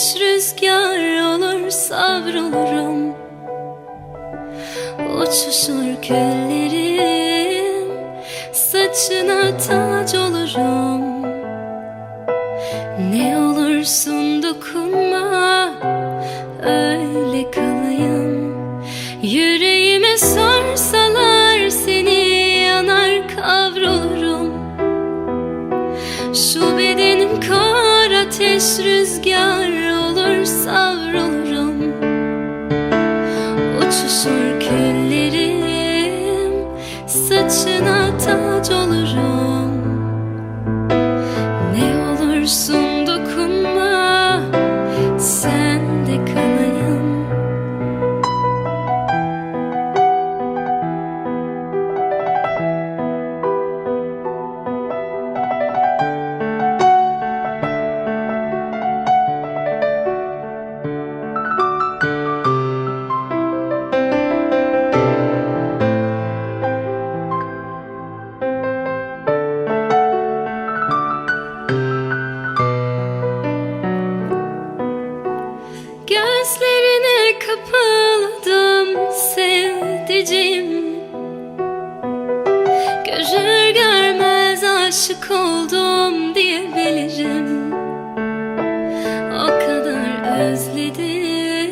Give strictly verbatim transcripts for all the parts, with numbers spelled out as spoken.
Rüzgar olur, savrulurum. Uçuşur küllerim, saçına tac olurum. Ne olursun dokunma, öyle kalayım. Yüreğime sorsalar seni, yanar kavrulurum. Şu bedenim kor ateş, rüzgar olur, savrulurum. Uçuşur küllerim, saçına tac olurum. Ne olursun dokunma, sende kalayım. Gözlerine kapıldım sevdiceğim. Görür görmez aşık oldum diyebilirim. O kadar özledim,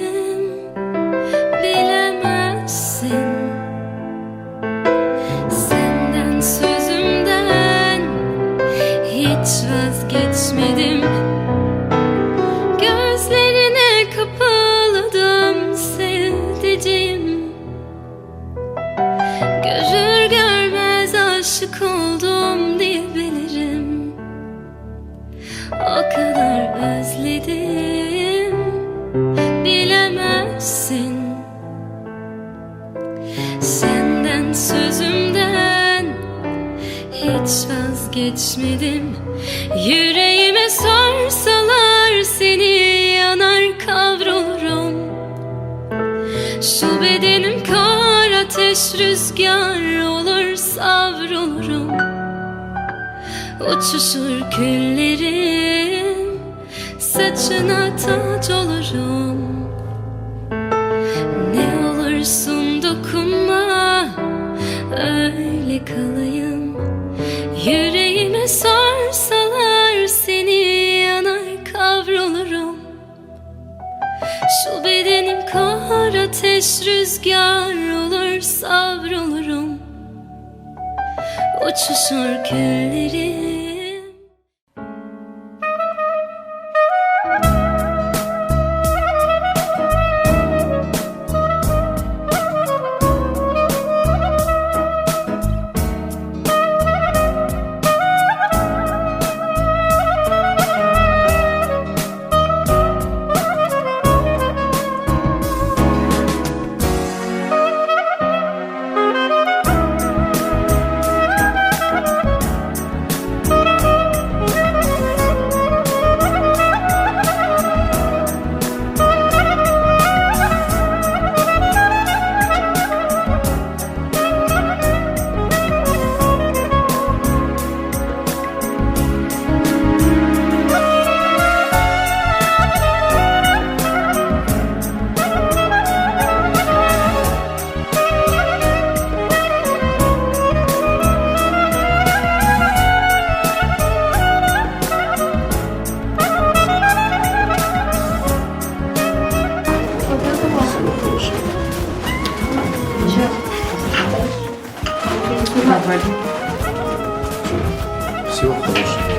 bilemezsin. Senden, sözümden hiç vazgeçmedim. Gözlerine kapıldım sevdiceğim. Görür görmez aşık oldum diyebilirim. O kadar özledim, bilemezsin. Senden, sözümden hiç vazgeçmedim. Yüreğime sorsalar seni, yanar kavrulurum. Şu bedenim kor ateş, rüzgar olur, savrulurum. Uçuşur küllerim, saçına tac olurum. Ne olursun dokunma, öyle kalayım. Yüreğime sorsalar seni, yanar kavrulurum. Şu bedenim kor ateş, rüzgar olur, savrulurum. Uçuşur küllerim. Всего хорошего.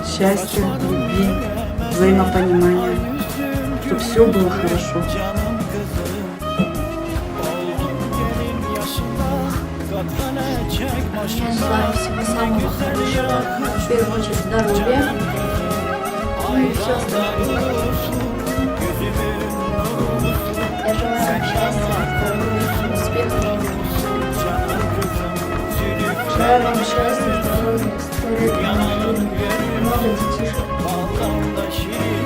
Счастья, любви, взаимопонимания, чтобы все было хорошо. Желаю всего самого хорошего. В первую очередь здоровья. Ну и все остальное. Я желаю вам счастья, здоровья, успехов. Желаю вам счастья, здоровья, скорее, много детишек. Желаю вам счастья.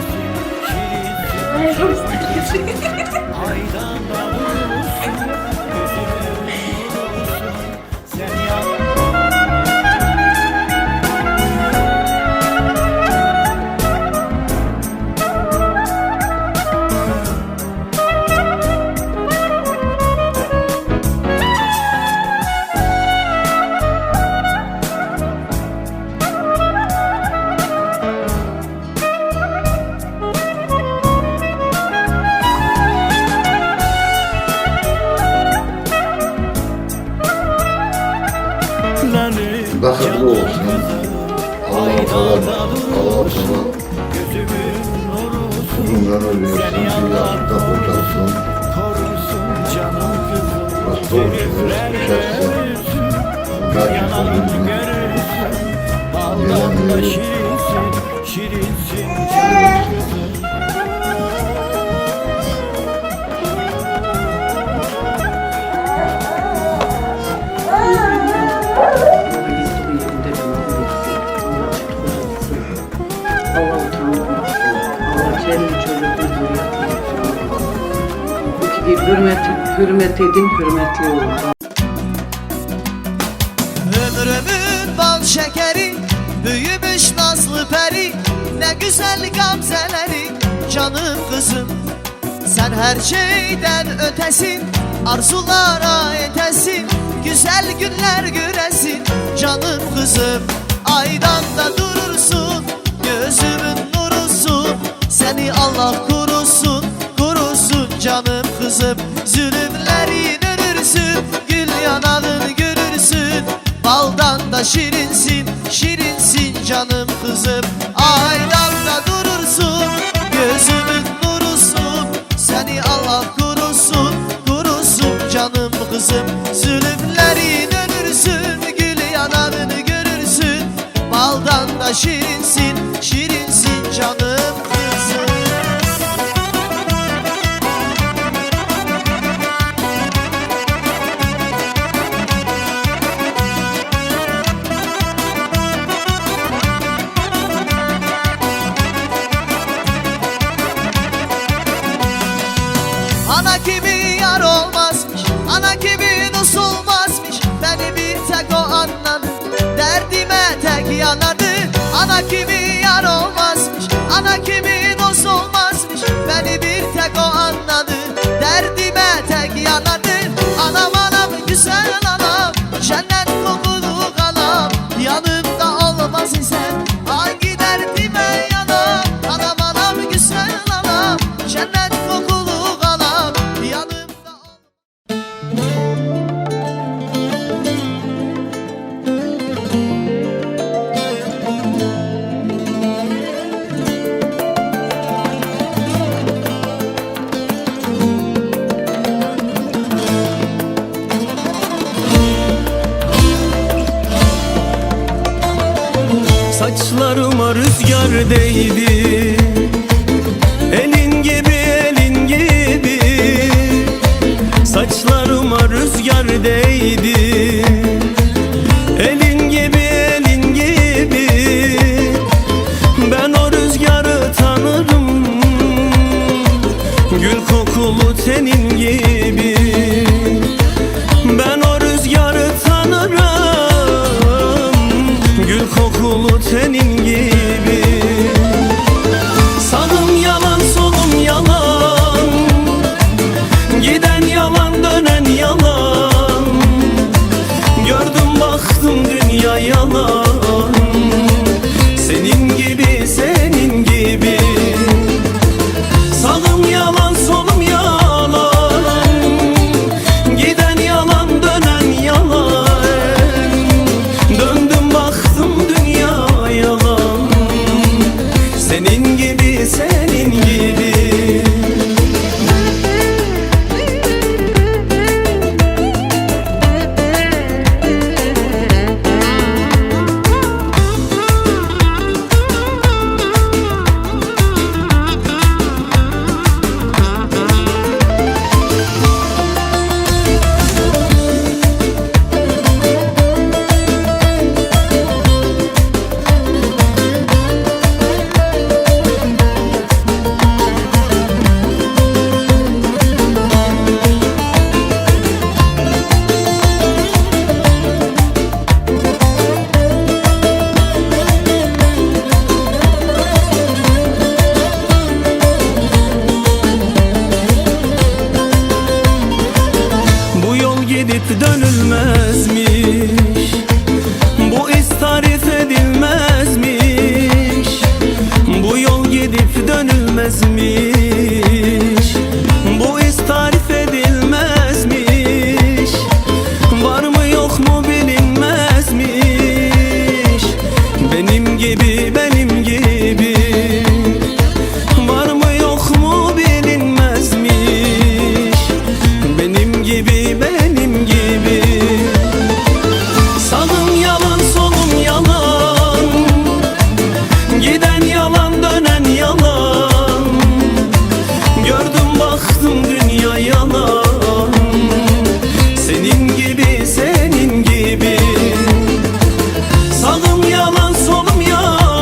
Allah Teala, Allah Teala uzun ömür versin, bir yastıkta kocatsın. Hasta olsun, çeksin. Gerçekten üzgün. Gelen yeri Allah utandırmasın. Allah kendi çocuğunu zürriyetini utandırmasın. Çünkü bir hürmet, hürmet edin, hürmetli olun. Ömrümün bal şekeri, büyümüş nazlı peri, ne güzel gamzeleri, canım kızım. Sen her şeyden ötesin, arzulara yetesin, güzel günler göresin, canım kızım. Aydan da durursun, gözümün nurusun, seni Allah korusun, korusun canım kızım. Zulümlerin ölürsün, gül yanağın görürsün. Baldan da şirinsin, şirinsin canım kızım. Aydan da durursun, gözümün nurusun. Seni Allah korusun, korusun canım kızım. Zulümlerin ölürsün, gül yanağını görürsün. Baldan da şirinsin, şirinsin canım kızım. Ana gibi yar olmazmış, ana gibi dost olmazmış. Beni bir tek o anladı, derdime tek yanardı. Ana gibi yar olmazmış, ana gibi dost olmazmış. Beni bir tek o anladı, derdime tek yanardı. Anam, anam, güzel anam, cennet kokulu anam, yanımda olmaz isen hangi derdime yanam? Anam, anam, güzel anam, cennet kokulu anam, yanımda Saçlarıma rüzgar değdi. Elin gibi, elin gibi. Saçlarıma rüzgar değdi. Elin gibi, elin gibi. Ben o rüzgarı tanırım. Gül kokulu tenin gibi. Ben o rüzgarı tanırım, gül kokulu tenin gibi. Sağım yalan, solum yalan, giden yalan, dönen yalan. Gördüm, baktım, dünya yalan. Senin gibi, senin gibi. Sağım yalan, solum yalan. Giden yalan, dönen yalan. Döndüm, baktım, dünya yalan. gibi, benim gibi. Var mı yok mu bilinmezmiş. Benim gibi, benim gibi. Sağım yalan, solum yalan. Giden yalan, dönen yalan. Gördüm, baktım, dünya yalan. Senin gibi, senin gibi. Sağım yalan, solum yalan.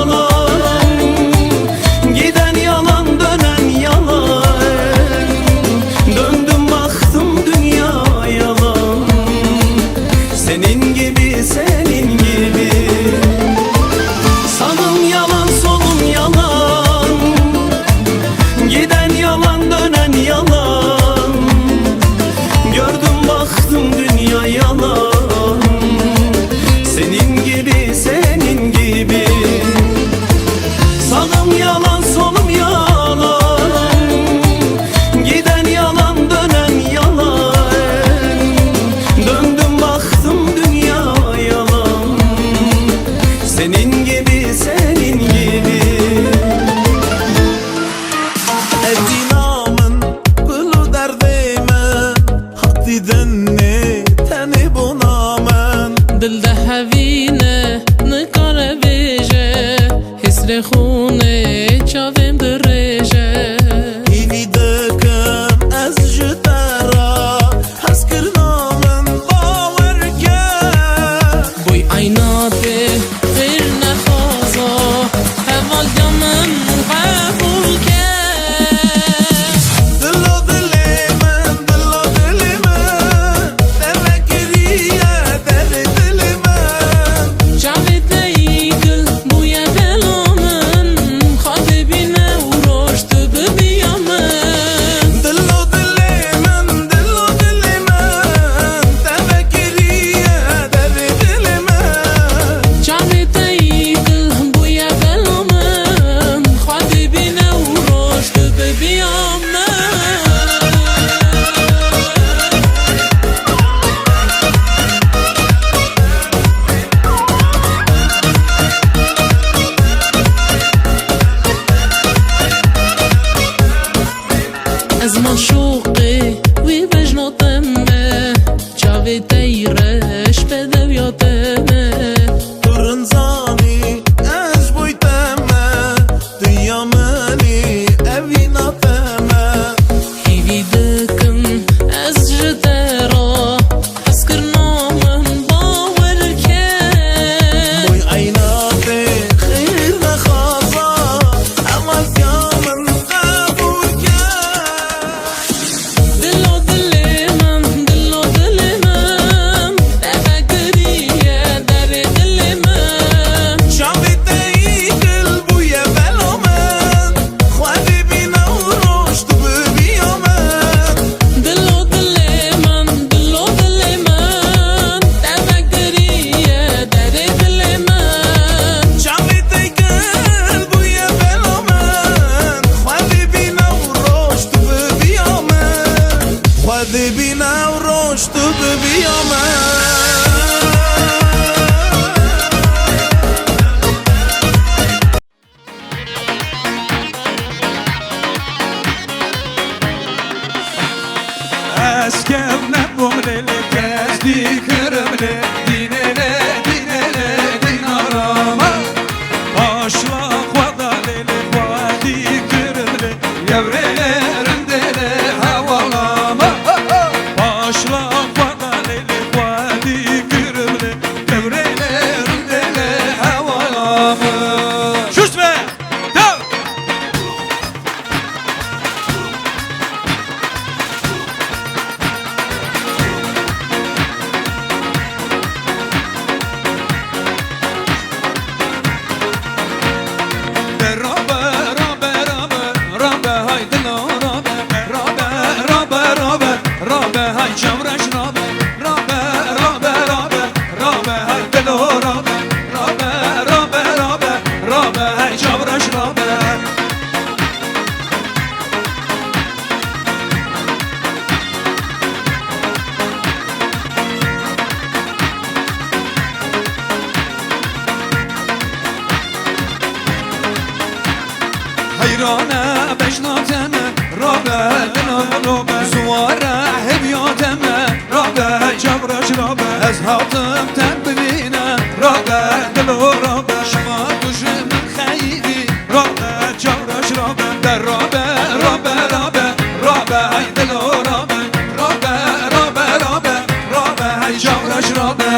Rane bejna teme, rabe, dilo rabe, zuware hevya teme, rabe, çavreş rabe, ez hatim te bivîne, rabe, dilo rabe, şima tu ji min xeyîdî, rabe, çavreş rabe, de rabe, rabe, rabe, rabe, hey dilo rabe, rabe, rabe, rabe, rabe, hey çavreş rabe.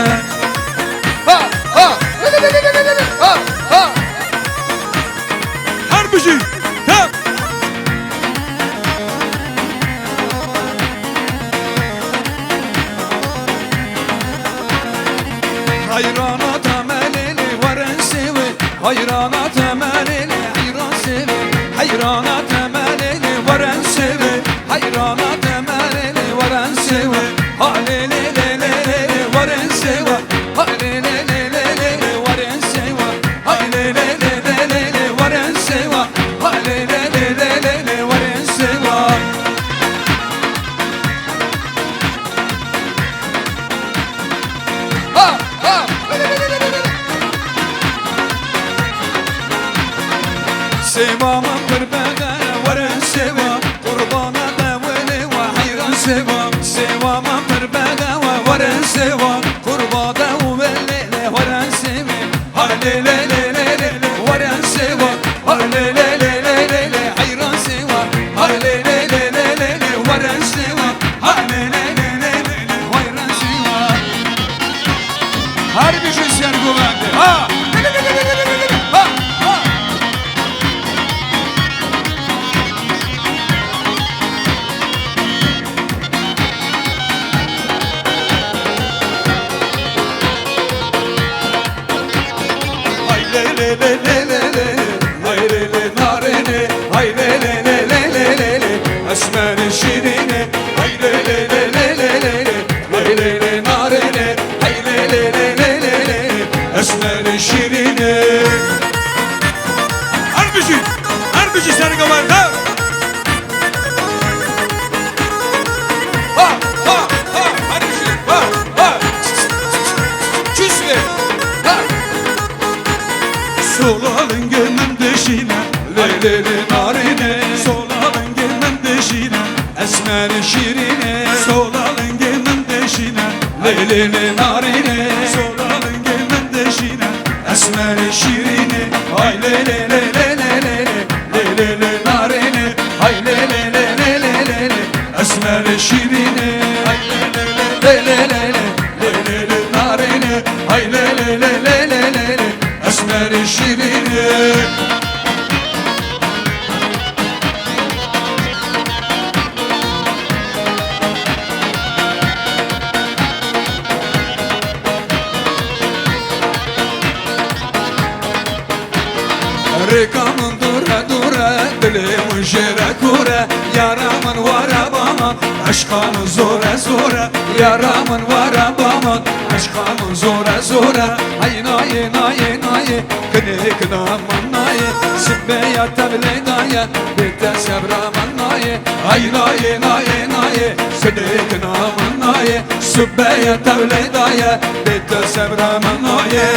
Ha, ha, ha, ha. Her bijî. He. Heyrana temelê lê weren sêwê. Heyrana temelê lê heyran sêwê. Heyrana temelê lê weren sêwê. Heyrana temelê lê weren sêwê. Ha lê lê lê lê lê lê weren sêwê. Ha lê lê lê lê lê lê weren sêwê. Hay lê lê lê lê lê lê, weren sêwa. Hay lê lê lê lê lê lê, weren sêwa. Ha, ha. Sêwa min pir bege, weren sêwa. Qurbana te welê wa heyran sêwa. Sêwa min pir bege wa, weren sêwa. Qurbana te welê le, weren sêwa. Hay lê lê lê lê lê lê, weren sêwa. Hay lê lê lê lê lê lê, heyran sêwa. Hay lê lê lê lê lê lê, weren sêwa. Hay lê lê lê lê lê lê, weren sêwa. Her bijî Sergovende. Ha! Ha! Ha! Hay lê lê lê lê lê lê, hay lê lê narînê, hay lê lê lê lê lê lê lê, esmerê şîrînê, hay lê lê lê lê lê lê lê, hay lê lê narînê, hay lê lê lê lê lê lê, esmerê şîrînê. Her bijî, her bijî Sergovende. Ha, ha, ha, her bijî, ha, ha. Çüsve. Ha. Sola lingê min dişîne, lê lê lê narînê. Sola lingê min dişîne, esmerê şîrînê. Sola lingê min dişîne, lê lê lê narînê. Sola lingê min dişîne, esmerê şîrînê. Hay lê lê lê lê lê lê lê, lê lê lê narînê. Hay lê lê lê lê lê lê lê, esmerê şîrînê. Hay lê lê lê lê lê lê lê, lê lê lê narînê. Hay lê lê lê lê lê lê lê, esmerê şîrînê. Rêka min dûr e, dûr e, dilê min jê re kûr e. Yara min were ba min, eşqa min zor e, zor e. Yara min were ba min, eşqa min zor e, zor e. Hey nayê, nayê, nayê, kinê kina min nayê. Sibeya tevlê daye, bê te sebra min nayê. Hey nayê, nayê, nayê, kinê kina min nayê. Sibeya tevlê daye, bê te sebra min nayê.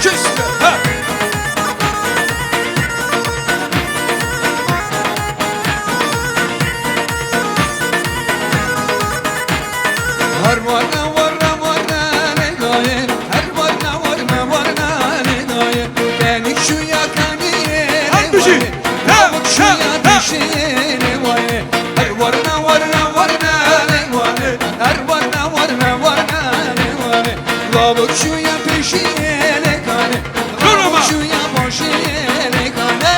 Çüsle, ha! Her warna warna warna ne daye, her warna warna warna ne daye. Kenik şu ya kaniye ne daye. Lavuk şu ya peşiye ne daye. Her warna warna warna ne daye. Her warna warna warna ne daye. Lavuk şu ya peşiye ne daye. Lavuk şu ya peşiye ne daye.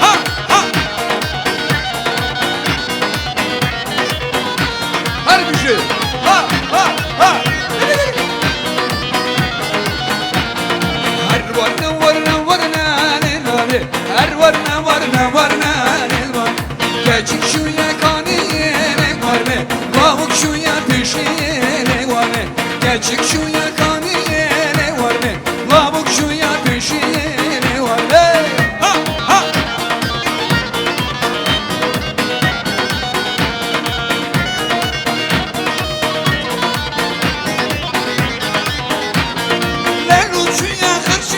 Ha, ha. Her bijî. Ha, ha, ha. Her warna warna warna ne daye. Her warna warna warna ne daye. Keçik şu ya kanî ne daye. Lavuk şu ya peşiye ne daye. Keçik şu ya kanî ne daye. Lavuk şu ya peşiye ne daye. Ha, ha. Lelû çûye xirç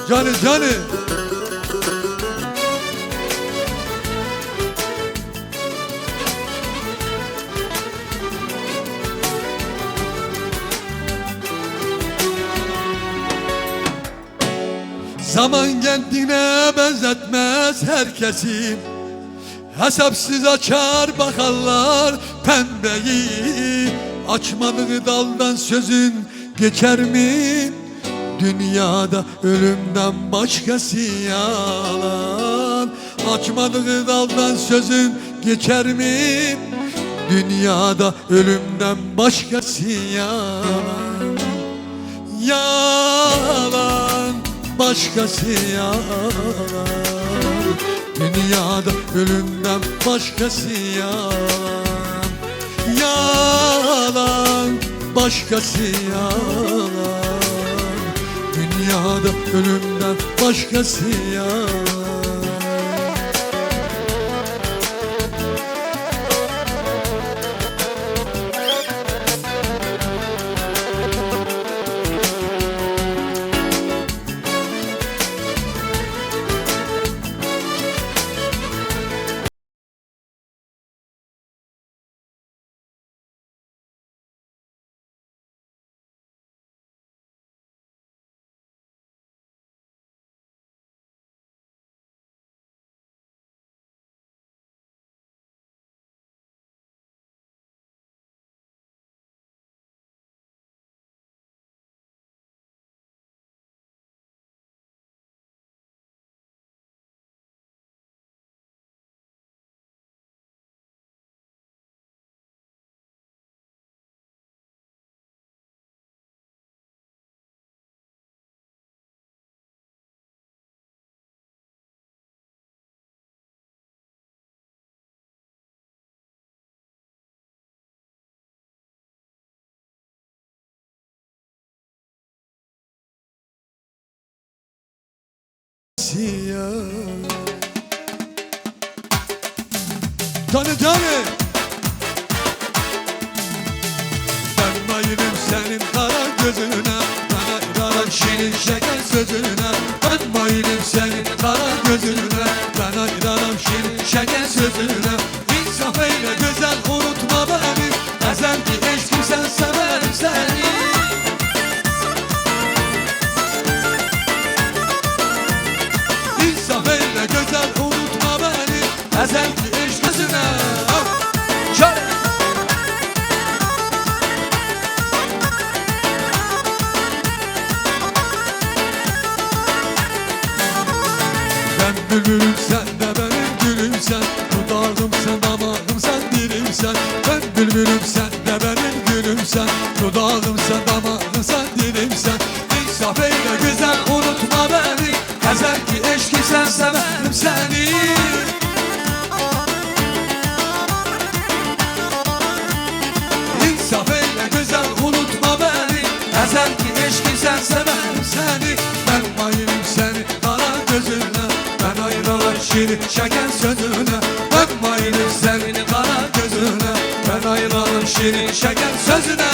Canê, canê. Zaman kendine benzetmez herkesi. Hesapsız açar bakarlar pembeyi. Açmadığı daldan sözün geçer mi? Dünyada ölümden başkası yalan. Açmadığı daldan sözün geçer mi? Dünyada ölümden başkası yalan. Yalan, başkası yalan. Dünyada ölümden başkası yalan. Yalan, başkası yalan. Dünyada ölümden başkası yalan. Siyah. Canı canı. Ben bayılım senin kara gözüne, ben ayranım şirin şeker sözüne. Ben bayılım senin kara gözüne, ben ayranım şirin şeker sözüne. İnsaf eyle güzel, unutma beni. Ezel ki eşkim, sen severim seni. İnsaf eyle güzel, unutma beni. Ezel ki eşk gözüne. Çare. Ben bülbülüm, sen de benim gülümsen. Dudağımsın, damağımsın, dilimsen. Ben bülbülüm, sen de benim gülümsen. Dudağımsın, damağımsın, dilimsen. İnsaf eyle güzel, unutma beni. Ezel ki eşkim, sen severim seni. İnsaf eyle güzel, unutma beni. Ezel ki eşkim, sen severim seni. Ben bayılım seni kara gözüne. Ben ayranım şirin şeker sözüne. Ben bayılım senin kara gözüne. Ben ayranım şirin şeker sözüne.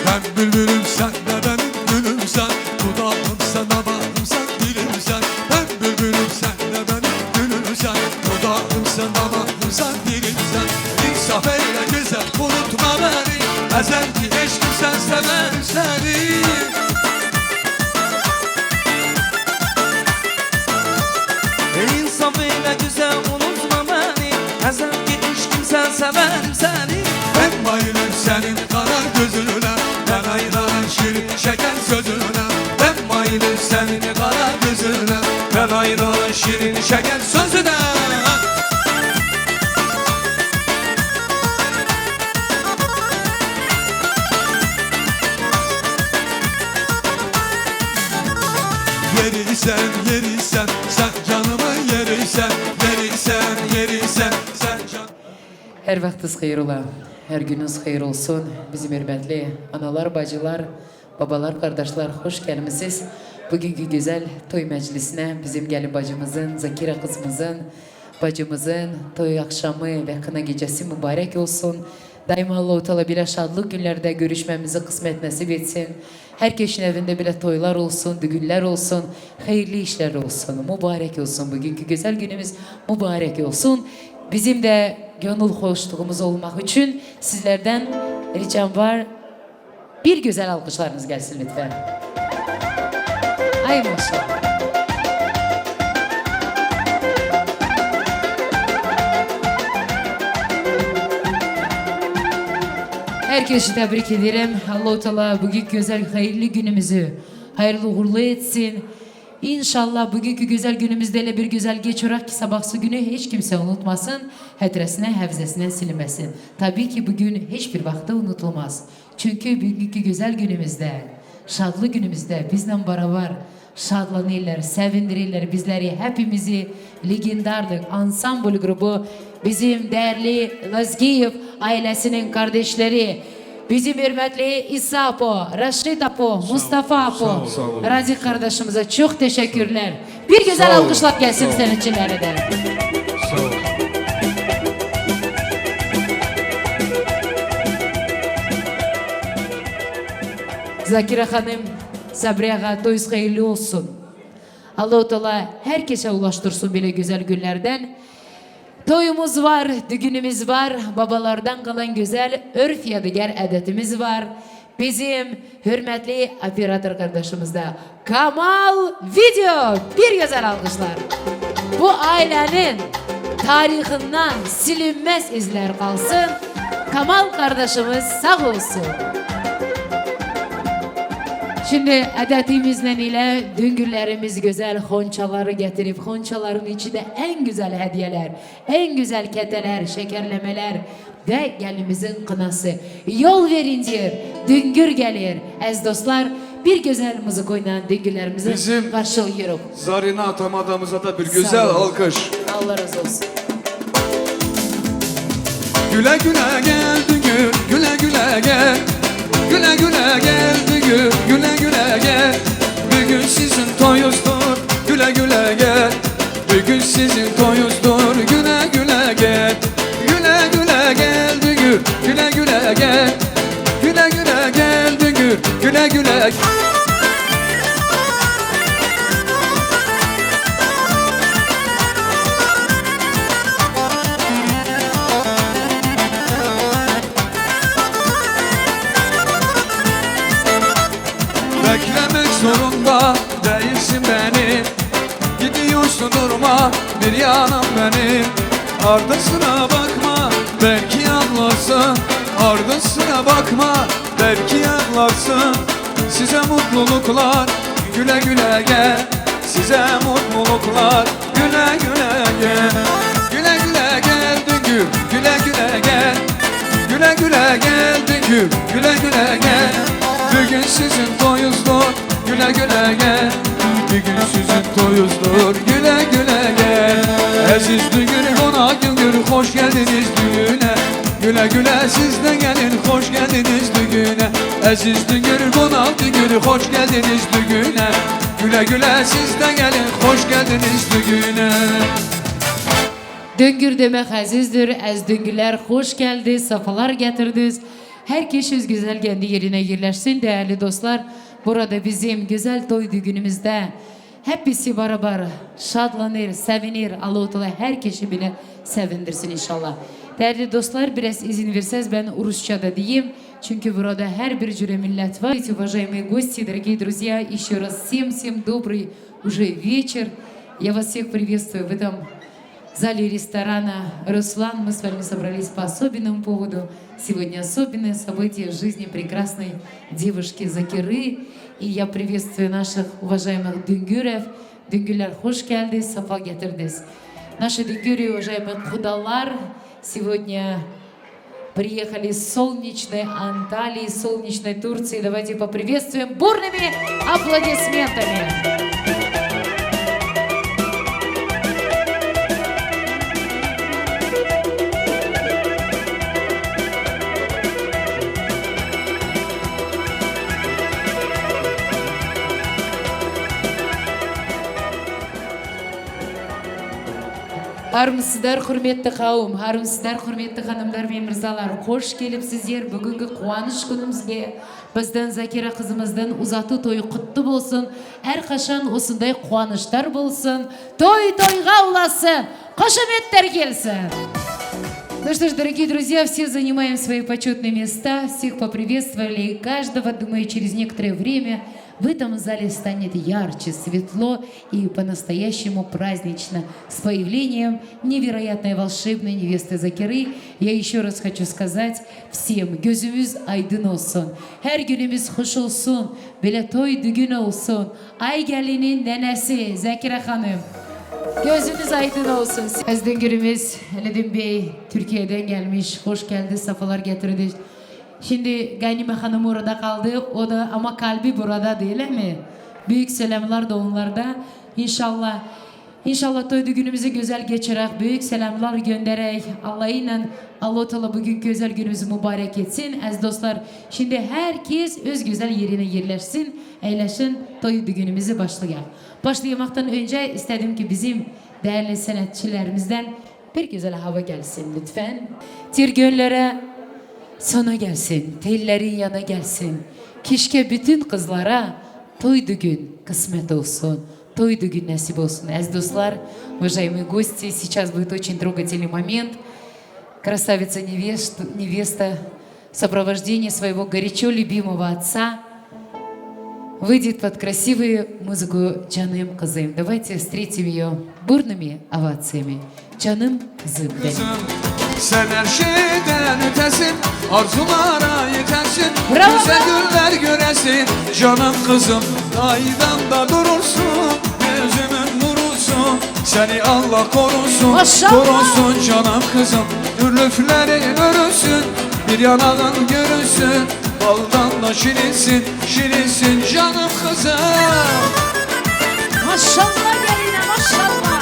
Ben bülbülüm, sen de benim gülümsen. Dudağımsın, damağımsın, dilimsen. Ben bülbülüm, sen de benim gülümsen. Dudağımsın, damağımsın, dilimsen. İnsaf eyle güzel, unutma beni. Ezel ki eşkim, sen severim seni. İnsaf eyle güzel, unutma beni. Ezel ki eşkim, sen severim seni. Ben bayılım senin kara gözüne. Ben ayranım şirin şeker sözüne. Ben bayılım senin kara gözüne. Ben ayranım şirin şeker sözüne. Yeri sen, yeri sen, sen canımın yeri sen, yeri sen, yeri sen, sen can- Her vaxtınız xeyir ola, her gününüz xeyir olsun. Bizim hürmetli analar, bacılar, babalar, kardeşler, hoş gelmişsiniz. Bugünkü güzel toy meclisine bizim gelin bacımızın, Zakira kızımızın Bacımızın toy akşamı ve kına gecesi mübarek olsun. Daima Allahu Teala bile şadlık günlerde görüşmemizi kısmet nasip etsin. Herkesin evinde bile toylar olsun, düğünler olsun, hayırlı işler olsun. Mübarek olsun bugünkü güzel günümüz, mübarek olsun. Bizim de gönül hoşluğumuz olmak için sizlerden ricam var. Bir güzel alkışlarınız gelsin lütfen. Ay maşallah. Herkesi tebrik ederim. Allahu Teala bugünkü güzel, hayırlı günümüzü hayırlı uğurlu etsin. İnşallah bugünkü güzel günümüzde öyle bir güzel geçirecek ki sabahsı günü hiç kimse unutmasın, hatırasına, hafızasına silinmesin. Tabii ki bugün hiçbir vakte unutulmaz. Çünkü bugünkü güzel günümüzde, şadlı günümüzde bizle beraber şadlanırlar, sevindirirler bizleri, hepimizi legendarlık ansambl grubu, bizim değerli Lazgiyev ailesinin kardeşleri, bizim hürmetli İsa Apo, Raşit Apo, Mustafa Apo, sağ ol, sağ ol. Razi kardeşimize çok teşekkürler. Bir güzel alkışlar gelsin senin için de. Sağ ol. Zakire Hanım, Sabri Ağa, toyuz hayırlı olsun. Allahu Teala herkese ulaştırsın böyle güzel günlerden. Toyumuz var, düğünümüz var, babalardan kalan güzel örf yadigar adetimiz var. Bizim hürmetli operator kardeşimiz de Kamal Video. Bir güzel alkışlar. Bu ailenin tarihinden silinmez izler kalsın. Kamal kardeşimiz sağ olsun. Şimdi adetimizle ile düngürlerimiz güzel honçaları getirip, honçaların içinde en güzel hediyeler, en güzel keteler, şekerlemeler ve gelinimizin kınası. Yol verince düngür gelir. Ez dostlar, bir güzel müzikoyla düngürlerimizi karşılıyoruz. Bizim Zarina Tamadamıza da bir güzel alkış. Sağ olun. Allah razı olsun. Güle güle gel Düngür, güle güle gel. Güle güle gel Düngür, güle güle gel. Bugün sizin toyuzdur, güle güle gel. Bugün sizin toyuzdur, güle güle gel. Güle güle gel Düngür, güle güle gel. Güle güle gel Düngür, güle güle. Beklemek zorunda değilsin beni. Gidiyorsun durma bir yanım benim. Ardısına bakma, belki anlarsın. Ardısına bakma, belki anlarsın. Size mutluluklar, güle güle gel. Size mutluluklar, güle güle gel. Güle güle gel Düngür, güle güle gel. Güle güle gel Düngür, güle güle gel. Bugün sizin toyuzdur, güle güle gel. Bugün sizin toyuzdur, güle güle gel. Aziz Düngür, konak Güngür, hoş geldiniz düğüne. Güle güle siz de gelin, hoş geldiniz düğüne. Aziz Düngür, konak Düngür, hoş geldiniz düğüne. Güle güle siz de gelin, hoş geldiniz düğüne. Düngür demek azizdir, ez düngüler hoş geldi, sefalar getirdiniz. Herkes güzel kendi yerine yerleşsin değerli dostlar. Burada bizim güzel toy düğünümüzde hepsi beraber şadlanır, sevinir. Allahu Teala herkesi bile sevindirsin inşallah. Değerli dostlar, biraz izin verseniz ben Rusça da diyeyim. Çünkü burada her bir cüre millet var. Уважаемые гости, дорогие друзья, ещё раз всем-всем добрый уже вечер. Я вас всех приветствую в этом зале ресторана «Руслан». Мы с вами собрались по особенному поводу. Сегодня особенное событие в жизни прекрасной девушки Закиры. И я приветствую наших уважаемых Düngürev. Düngüler hoş geldiniz, sefa getirdiniz. Наши Düngüri, уважаемые kudalar, сегодня приехали из солнечной Анталии, из солнечной Турции. Давайте поприветствуем бурными аплодисментами. Harmsizler, hürmetli kavim, harmsizler, hürmetli hanımlar ve mirzalar, hoş gelipsizler bugünkü Quwanîş günümizge. Bizden Zakira kızımızdan uzatı toyu kutlu olsun. Her kaşan olsun da quwanîşler bolsun. Toy toyğa olasın. Hoşametler gelsin. Ну что ж, дорогие друзья, все занимаем свои почётные места, всех поприветствовали, и каждого, думаю, через некоторое время в этом зале станет ярче, светло и по-настоящему празднично с появлением невероятной волшебной невесты Закиры. Я ещё раз хочу сказать всем, gözümüz aydın olsun, her günümüz hoş olsun, böyle toy düğün olsun. Ay gelinin nenesi Zakira Hanım, gözünüz aydın olsun. Aydın günümüz, Aledin Bey Türkiye'den gelmiş, hoş geldi, sefalar getirdi. Şimdi Ganime Hanım orada kaldı. O da ama kalbi burada, değil mi? Büyük selamlar da onlarda. İnşallah, inşallah toy düğünümüzü güzel geçirek. Büyük selamlar gönderek. Allah'ıyla Allah Teala bugünkü özel günümüzü mübarek etsin. Aziz dostlar, şimdi herkes öz güzel yerine yerleşsin. Eğleşin, toy düğünümüzü başlayalım. Başlamaktan önce istedim ki bizim değerli sanatçılarımızdan bir güzel hava gelsin lütfen. Tir göllere sana gelsin, tellerin yana gelsin. Keşke bütün kızlara toy düğün kısmet olsun, toy düğün nasip olsun. Aziz dostlar, уважаемые гости, сейчас будет очень трогательный момент. Красавица невест-, невеста в сопровождении своего горячо любимого отца выйдет под красивую музыку «Canım kızım». Давайте встретим её бурными овациями. Canım kızım benim. Sen her şeyden ötesin, arzulara yetersin. Bravo, güzel günler göresin, canım kızım. Aydan da durursun, gözümün nurusun. Seni Allah korusun, maşallah, korusun canım kızım. Zülüflerin örülsün, bir yanağın görünsün. Baldan da şirinsin, şirinsin canım kızım. Maşallah geline, maşallah.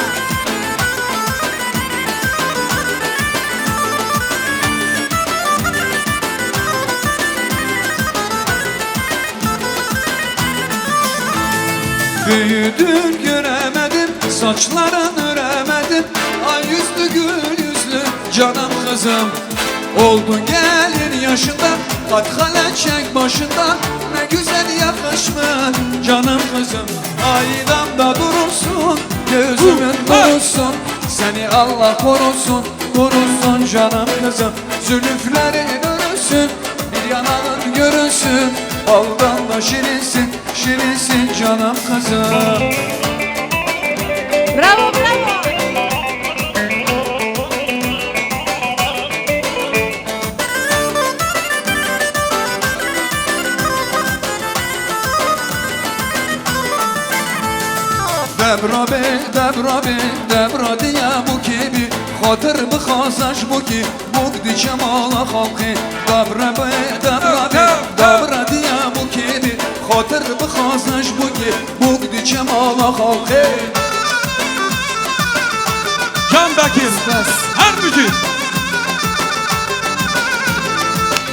Büyüdün göremedim, saçların öremedim. Ay yüzlü gül yüzlü canım kızım. Oldun gelin yaşında, at hale çek başında. Ne güzel yakışmış canım kızım. Aydan da durursun, gözümün nursun. Seni Allah korusun, korusun canım kızım. Zülüflerin örülsün, bir yanağın görünsün. Baldan da şirinsin, şirinsin canım kızım. Bravo, bravo. Debra bê, debra bê, debra diya bûkê bî. Xatir bixwaze ji bûkê, bûk diçe mala xalqê. Debra bê, debra bê, debra diya bûkê bî. Xatir bixwaze ji bûkê, bûk diçe mala xalqê. Can Bekir, her bicî.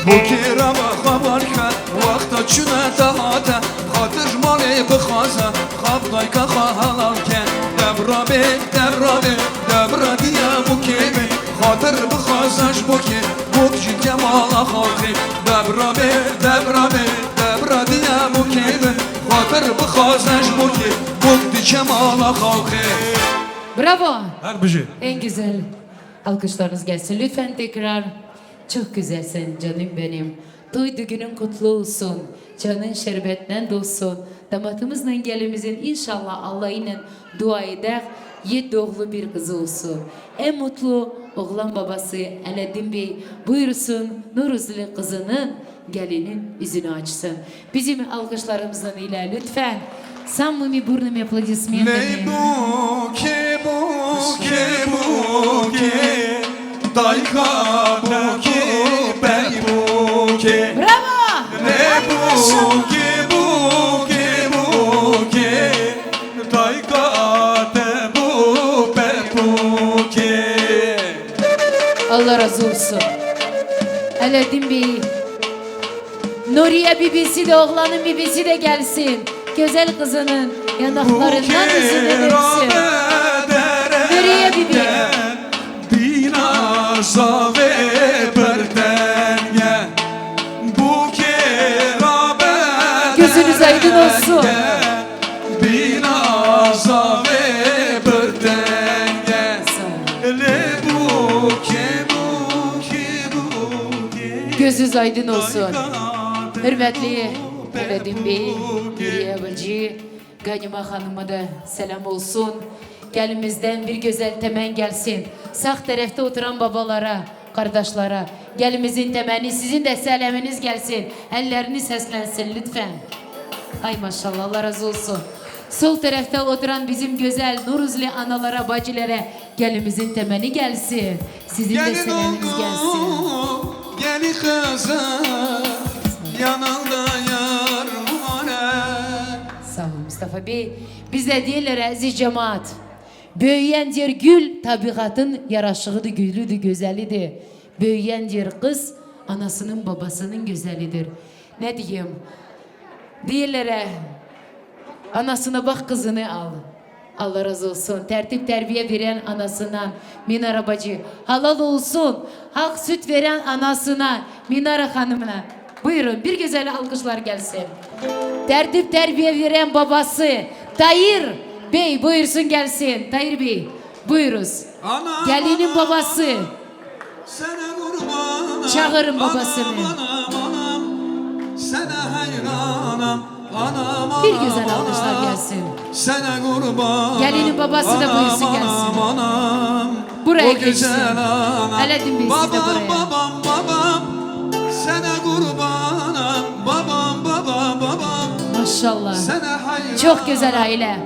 Bûkê rava xwe bar ke, wexta çûne te hate, xatir ji malê bixwaze, xab dayka xwe helal ke. Debra bê, debra bê, debra diya bûkê bê, xatir bixwaze ji bûkê, bûk jî ke mala xalqê. Debra bê, debra bê, debra diya bûkê bê, xatir bixwaze ji bûkê, bûk diçe mala xalqê. Bravo. Her bijî. En güzel. Alkışlarınız gelsin. Lütfen tekrar. Çok güzelsin canım benim. Toy düğünün kutlu olsun. Canın şerbetten dolsun. Damatımızla gelinimizin inşallah Allah'ıyla dua eder, yedi doğulu bir kızı olsun. En mutlu oğlan babası Aleddin Bey buyursun, Nuruzlu kızının gelinin yüzünü açsın. Bizim alkışlarımızın ile lütfen samimi burnumu aplodismentlerle. Ley bûkê, bûkê, bûkê, dayka bûkê, bey bûkê. Bravo! Ley bûkê, bûkê, bûkê, dayka te bû, bey bûkê. Allah razı olsun. Aleddin Bey. Nuriye bibisi de, oğlanın bibisi de gelsin. Güzel kızının yanaklarından yüzünden öpsün. Nuriye bibi. Zavê birtenge, bûkê rabe Gözünüz aydın olsun. Bîna zavê birtenge, lê bûkê, bûkê, bûkê. Gözünüz aydın olsun. Hürmetli Bedîn Bey, Hürriye Bacı, Ganima Hanım'a da selam olsun. Gelinimizden bir güzel temenni gelsin. Sağ tarafta oturan babalara, kardeşlere, gelinimizin temenni, sizin de selamınız gelsin. Elleriniz seslensin lütfen. Ay maşallah, Allah razı olsun. Sol tarafta oturan bizim güzel Nuruzlu analara, bacılara, gelinimizin temenni gelsin. Sizin de Gelin selamınız gelsin. oğlum, gelin kızım, yanında yar var. Sağ ol Mustafa Bey. Bizde diyorlar aziz cemaat. Büyüyen diyor gül, tabiatın yaraşığıdır, gülüdür, gözelidir. Büyüyen diyor kız, anasının babasının gözelidir. Ne diyeyim? Diyorlar, anasına bak, kızını al. Allah razı olsun. Tertip terbiye veren anasından Minara bacı. Halal olsun. Hak süt veren anasına Minara hanımına. Buyurun, bir güzel alkışlar gelsin. Tertip terbiye veren babası Tahir Bey buyursun gelsin. Tahir Bey, buyuruz. Gelinin babası. Sana kurban. Çağırın babasını. Anam, anam, sana hayranım. Anam, Bir anam, güzel alkışlar anam. Gelsin. Sana kurban. Gelinin babası da Anam, buyursun gelsin. Anam, anam. Buraya O geçsin. güzel anam. Alaaddin Bey, siz de Babam, buraya. Babam, babam, sana kurbanım. Babam, babam, babam. Maşallah. Sana hayran. Çok güzel aile.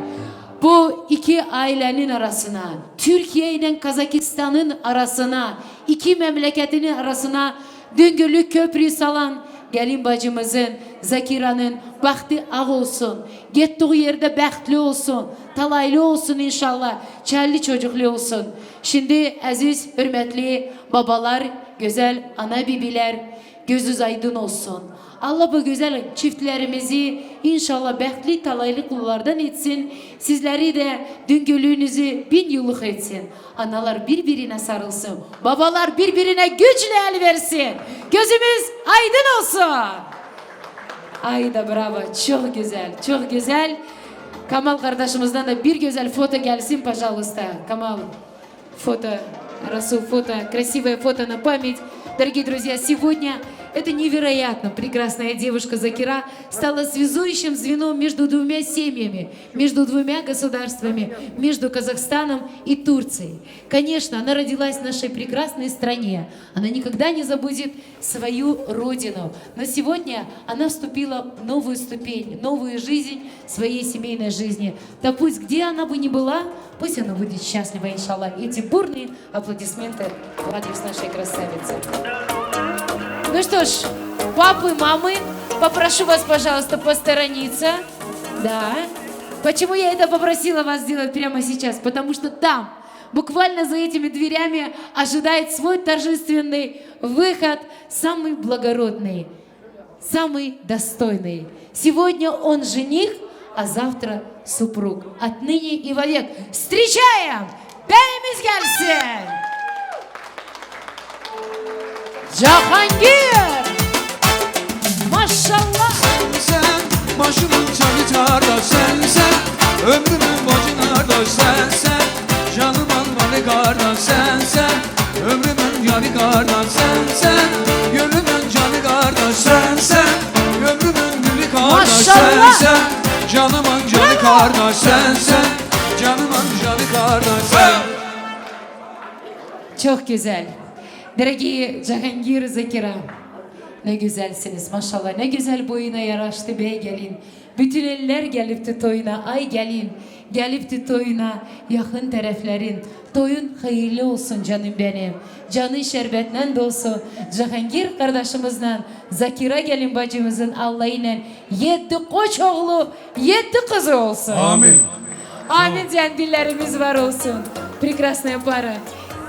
Bu iki ailenin arasına, Türkiye ile Kazakistan'ın arasına, iki memleketinin arasına döngülü köprü salan gelin bacımızın, Zakira'nın bahtı ağ olsun. Gittiği yerde bahtlı olsun, talaylı olsun inşallah, çelli çocuklu olsun. Şimdi aziz, hürmetli babalar, güzel ana bibiler, gözünüz aydın olsun. Allah bu güzel çiftlerimizi inşallah bahtlı talaylı kullardan etsin. Sizleri de döngülüğünüzü bin yıllık etsin. Analar birbirine sarılsın. Babalar birbirine güçle el versin. Gözümüz aydın olsun. Ay da bravo. Çok güzel, çok güzel. Kamal kardeşimizden de bir güzel foto gelsin, пожалуйста. Kamal. Фото, Расул, фото, красивое фото на память. Дорогие друзья, сегодня эта невероятно прекрасная девушка Закира стала связующим звеном между двумя семьями, между двумя государствами, между Казахстаном и Турцией. Конечно, она родилась в нашей прекрасной стране. Она никогда не забудет свою родину. Но сегодня она вступила в новую ступень, новую жизнь своей семейной жизни. Да пусть, где она бы ни была, пусть она будет счастлива, иншаллах. Эти бурные аплодисменты в адрес нашей красавицы. Ну что ж, папы, мамы, попрошу вас, пожалуйста, посторониться. Да. Почему я это попросила вас сделать прямо сейчас? Потому что там, буквально за этими дверями, ожидает свой торжественный выход самый благородный, самый достойный. Сегодня он жених, а завтра супруг. Отныне и вовек. Встречаем! Beyimiz gelsin. Cahangir. Maşallah. Sen başımın çalı kardeş sensen, ömrümün bacı kardeş sensen, canımın malı kardeş sensen, ömrümün yalı kardeş sensen, gönlümün canı kardeş sensen, ömrümün gülü kardeş Maşallah. Sensen, canımın canı kardeş sensen, canımın canı kardeş sen. Çok güzel. Дорогие Джахангир, Закира, ne güzelsiniz maşallah. Ne güzel boyuna yaraştı bey gelin. Bütün eller gelipti toyuna. Ay gelin, gelipti toyuna yakın tarafların. Toyun hayırlı olsun canım benim. Canın şerbetinen dolsun. Cihangir kardeşimizle Zakira gelin bacımızın Allah'ıyla yedi koç oğlu, yedi kızı olsun. Amin. Amin diyen dillerimiz var olsun. Прекрасная пара.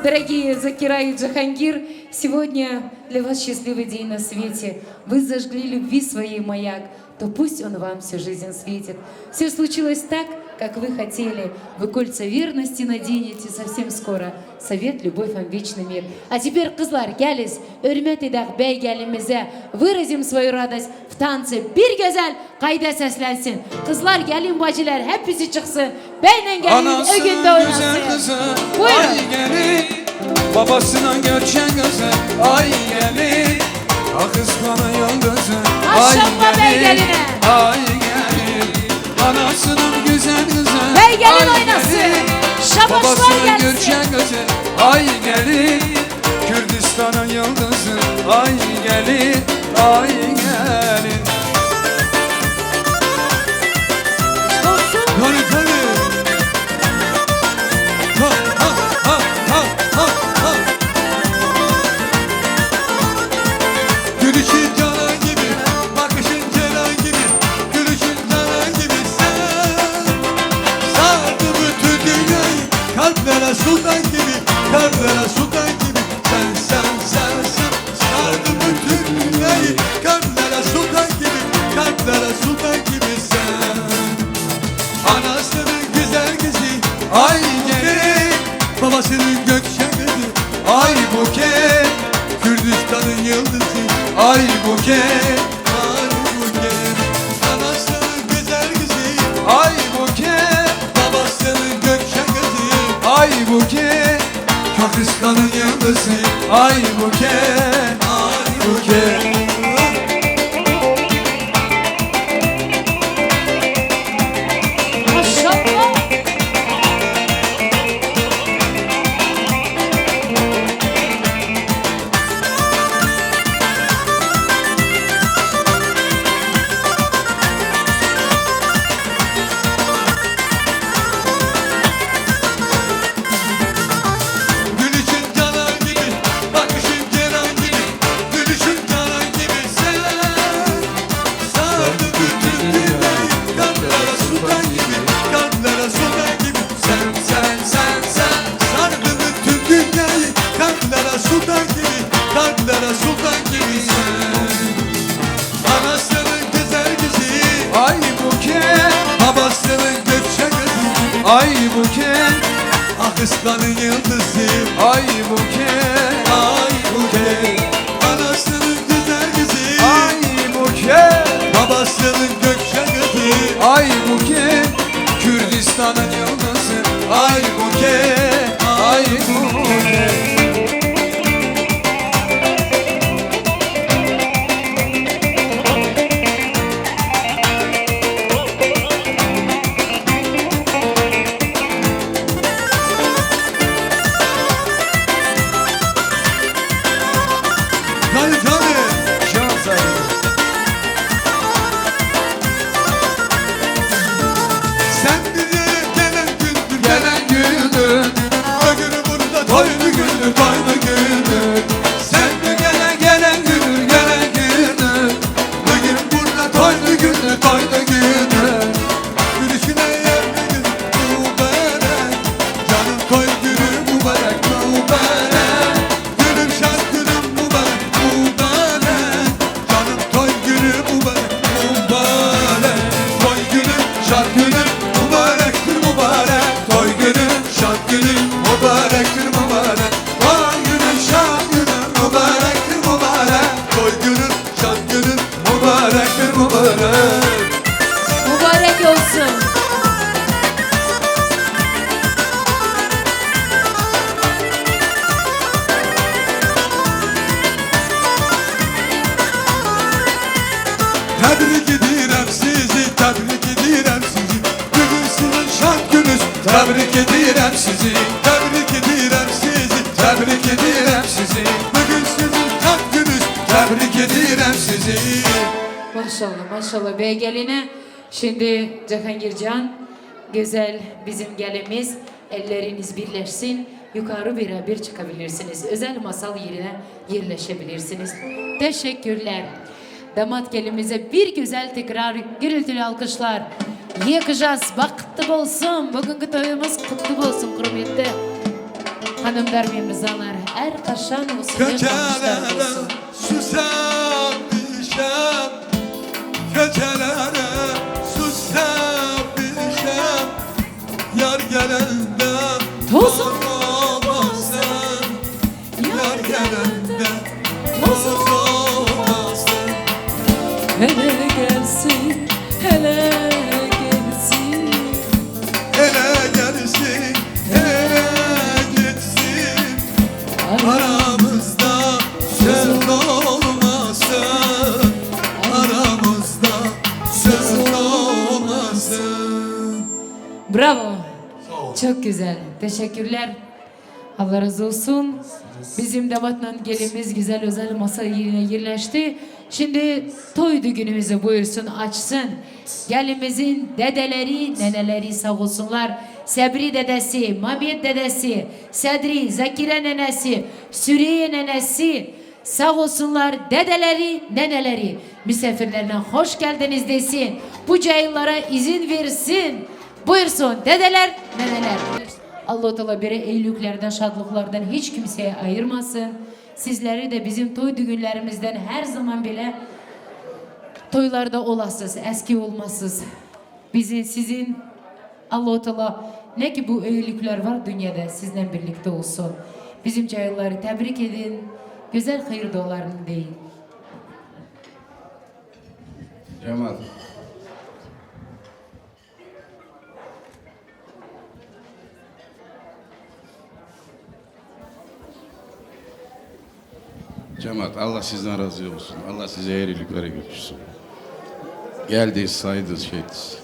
Дорогие Закира и Джахангир, сегодня для вас счастливый день на свете. Вы зажгли любви своей маяк, то пусть он вам всю жизнь светит. Все случилось так, Как вы хотели, вы кольца верности наденете совсем скоро. Совет, любовь вам, вечный мир. А теперь, kızlar, geliz, hürmet edek bey gelinimize, выразим свою радость в танце. Bir güzel kayda seslensin. Kızlar, gelin bacılar, hepsi çıksın. Beynen gelin, ögünde oynasın. Buyurun. Ay gelin, babasına göçen kızı. Ay gelin, ah kıskanın yıldızı. Maşallah bey geline. Ay gelin, anasının güzel kızı. Bey gelin oynasın. Şabaşlar gelsin. Babasının göçen kızı. Ay gelin, Kürdistan'ın yıldızı. Ay gelin, ay gelin. Tabii, tabii. Ha, ha, ha, ha, ha. Gülüşün canan gibi, bakışın ceylan gibi, gülüşün canan gibi sen. Sardı bütün dünyayı, kalplere sultan gibi, kalplere sultan gibi sen, sen, sen, sen. Sardı bütün dünyayı, kalplere sultan gibi, kalplere sultan gibi sen. Anasının güzel kızı, ay gelin. Babasının gökçe kızı, ay Buket. Kürdistan'ın yıldızı, ay Buket, ay Buket. Anasının güzel kızı, ay Buket. Babasının gökçe kızı, ay Buket. Kafistan'ın yıldızı, ay Buket, ay Buket. Maşallah. Gülüşün canan gibi, bakışın ceylan gibi, gülüşün canan gibi sen. Sardı bütün dünyayı, kalplara sultan gibi, kalplara sultan gibi sen, sen, sen, sen. Sardı bütün dünyayı, kalplara sultan gibi, kalplara sultan gibi sen. Anasının güzel kızı, ay Buket. Babasının gökçe kızı, ay Buket. Akiskan'ın yıldızı, ay Buket, ay Buket. Anasının güzel kızı, ay Buket. Babasının gökçe kızı, ay Buket. Kürdistan'ın yıldızı, ay Buket, ay Buket. Tabii, tabii. Can sahibi. Sen bize gelen gündür, gelen gündür. Bugün burada toylu gündür, toylu gündür. Sen de gelen, gelen gündür, gelen gündür. Bugün burada toylu gündür, toylu gündür. Gülüşüne yerli gün mübarek. Canım toy günü mübarek, mübarek. Gülüm şad günüm mübarek, mübarek. Canım toy günü mübarek, mübarek. Toy günüm, şad günüm mübarektir, mübarek. Toy günüm, şad günüm mübarektir, mübarek. Toy günüm, şad günüm mübarektir, mübarek. Toy günüm, şad günüm mübarektir, mübarek. Mübarek olsun. Tebrik edirem sizi, tebrik edirem sizi. Bugün sizin şad günüz. Tebrik edirem sizi, tebrik edirem sizi. Tebrik edirem sizi. Bugün sizin şad günüz. Tebrik edirem sizi. Maşallah, maşallah. Bey geline. Şimdi Cihangircan, güzel bizim gelinimiz, elleriniz birleşsin, yukarı beraber çıkabilirsiniz. Özel masal yerine yerleşebilirsiniz. Teşekkürler. Damat gelinimize bir güzel tekrar gürültülü alkışlar. Yakacağız. Bak, kutlu olsun. Bugünkü toyumuz kutlu olsun, hürmetli hanımlar ve mizanlar. Her kaşan olsun, her kamışlar olsun. Susamışam, köçelere susamışam. Toz olmasın, yar gelende toz olmasın. Hele gelsin, hele gelsin. Hele gelsin, hele gitsin. Aramızda söz olmasın. Aramızda söz olmasın. Bravo. Çok güzel. Teşekkürler. Allah razı olsun. Bizim damatla gelinimiz güzel özel masa yerine yerleşti. Şimdi toy düğünümüzü buyursun, açsın. Gelinimizin dedeleri, neneleri sağ olsunlar. Sebri dedesi, Mamiyet dedesi, Sedri, Zakire nenesi, Suriye nenesi, sağ olsunlar dedeleri, neneleri misafirlerine hoş geldiniz desin. Bu cayırlara izin versin. Buyursun dedeler, neneler. Allah-u Teala böyle iyiliklerden, şadlıklardan hiç kimseye ayırmasın. Sizleri de bizim toy düğünlerimizden her zaman bile toylarda olasız, eski olmasız. Bizim, sizin Allah-u Teala ne ki bu iyilikler var dünyada sizden birlikte olsun. Bizim cayırları tebrik edin, güzel hayır dualarını deyin. Cemal. Cemaat, Allah sizden razı olsun. Allah sizi hayırlılıklara götürsün. Geldiniz, saydınız, şey ettiniz.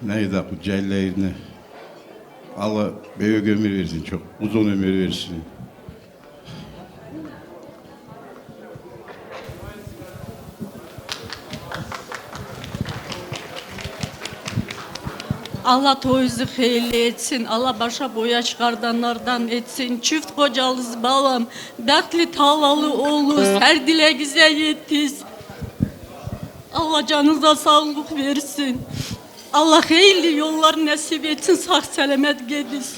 Neydi bu celleğine? Allah büyük ömür versin çok. Uzun ömür versin. Allah toyunuzu hayırlı etsin. Allah başa boya çıkardanlardan etsin. Çift kocalız balam. Dertli talalı oluz. Her dileğinize yetiz. Allah canınıza sağlık versin. Allah hayırlı yollar nasip etsin. Sağ selamet gidiniz.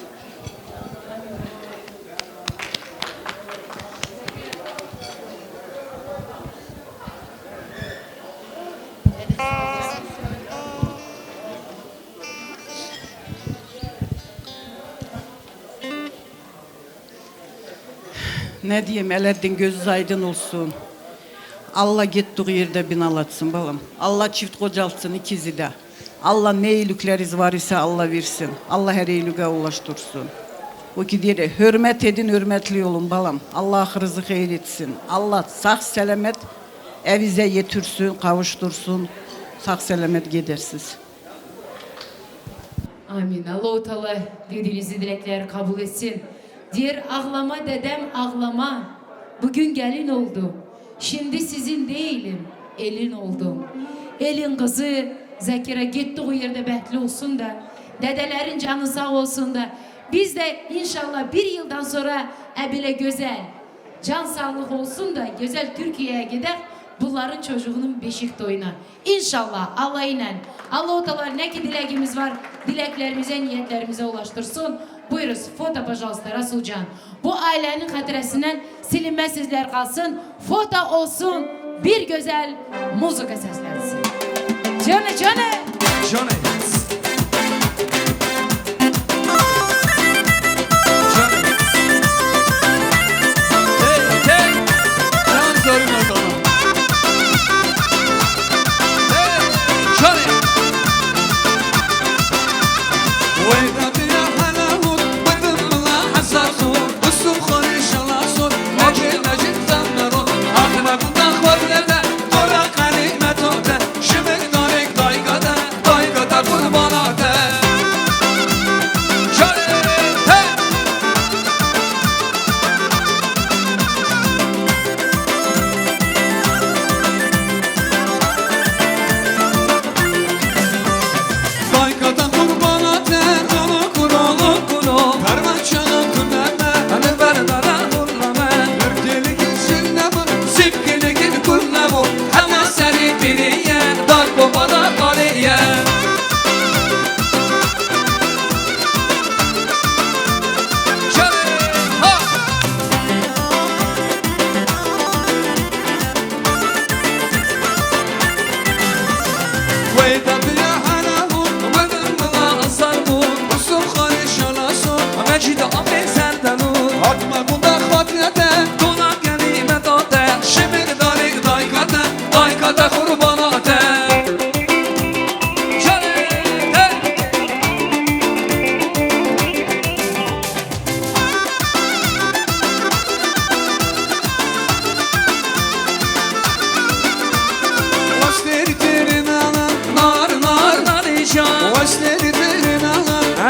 Ne diyeyim, Aleddin gözünüz aydın olsun. Allah gittiği yerde binalatsın balam. Allah çift kocaltsın ikinizi de. Allah ne iyilikleriniz var ise Allah versin. Allah her iyiliğe ulaştırsın. O ki diyor, hürmet edin, hürmetli olun balam. Allah ahırınızı hayır etsin. Allah sağ selamet evinize yetirsin, kavuştursun. Sağ selamet gidersiniz. Amin. Allahu Teala dediğinizi dilekler kabul etsin. Diyor, ağlama dedem, ağlama. Bugün gelin oldu. Şimdi sizin değilim, elin oldum. Elin kızı Zakire gittiği yerde behtli olsun da, dedelerin canı sağ olsun da, biz de inşallah bir yıldan sonra e bile güzel, can sağlık olsun da güzel Türkiye'ye gider, bunların çocuğunun beşik toyuna. İnşallah, Allah'ıyla. Allahu Teala ne ki dileğimiz var, dileklerimize, niyetlerimize ulaştırsın. Buyuruz, foto, пожалуйста, Resulcan. Bu ailenin hatiresinden silinmez izler kalsın. Foto olsun, bir güzel muzika seslensin. Canı, canı. Canı. Hey, hey. Can sorun o zaman. Hey, canı. Weyda diya hela hut, bıdım la hasasu, usum khori şalasu, necil necil zandaru, ahmet da khorlede, tora kalimetu de, şimik dorik dayga de,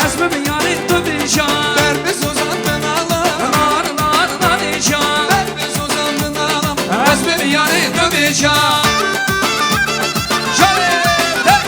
Ez bi miyanê tu bêjam. Ber bi zozan bin alam. Nar, nar, nar êjam. Ber bi zozan bin alam. Ez bi miyanê tu bêjam. Şalê, hey!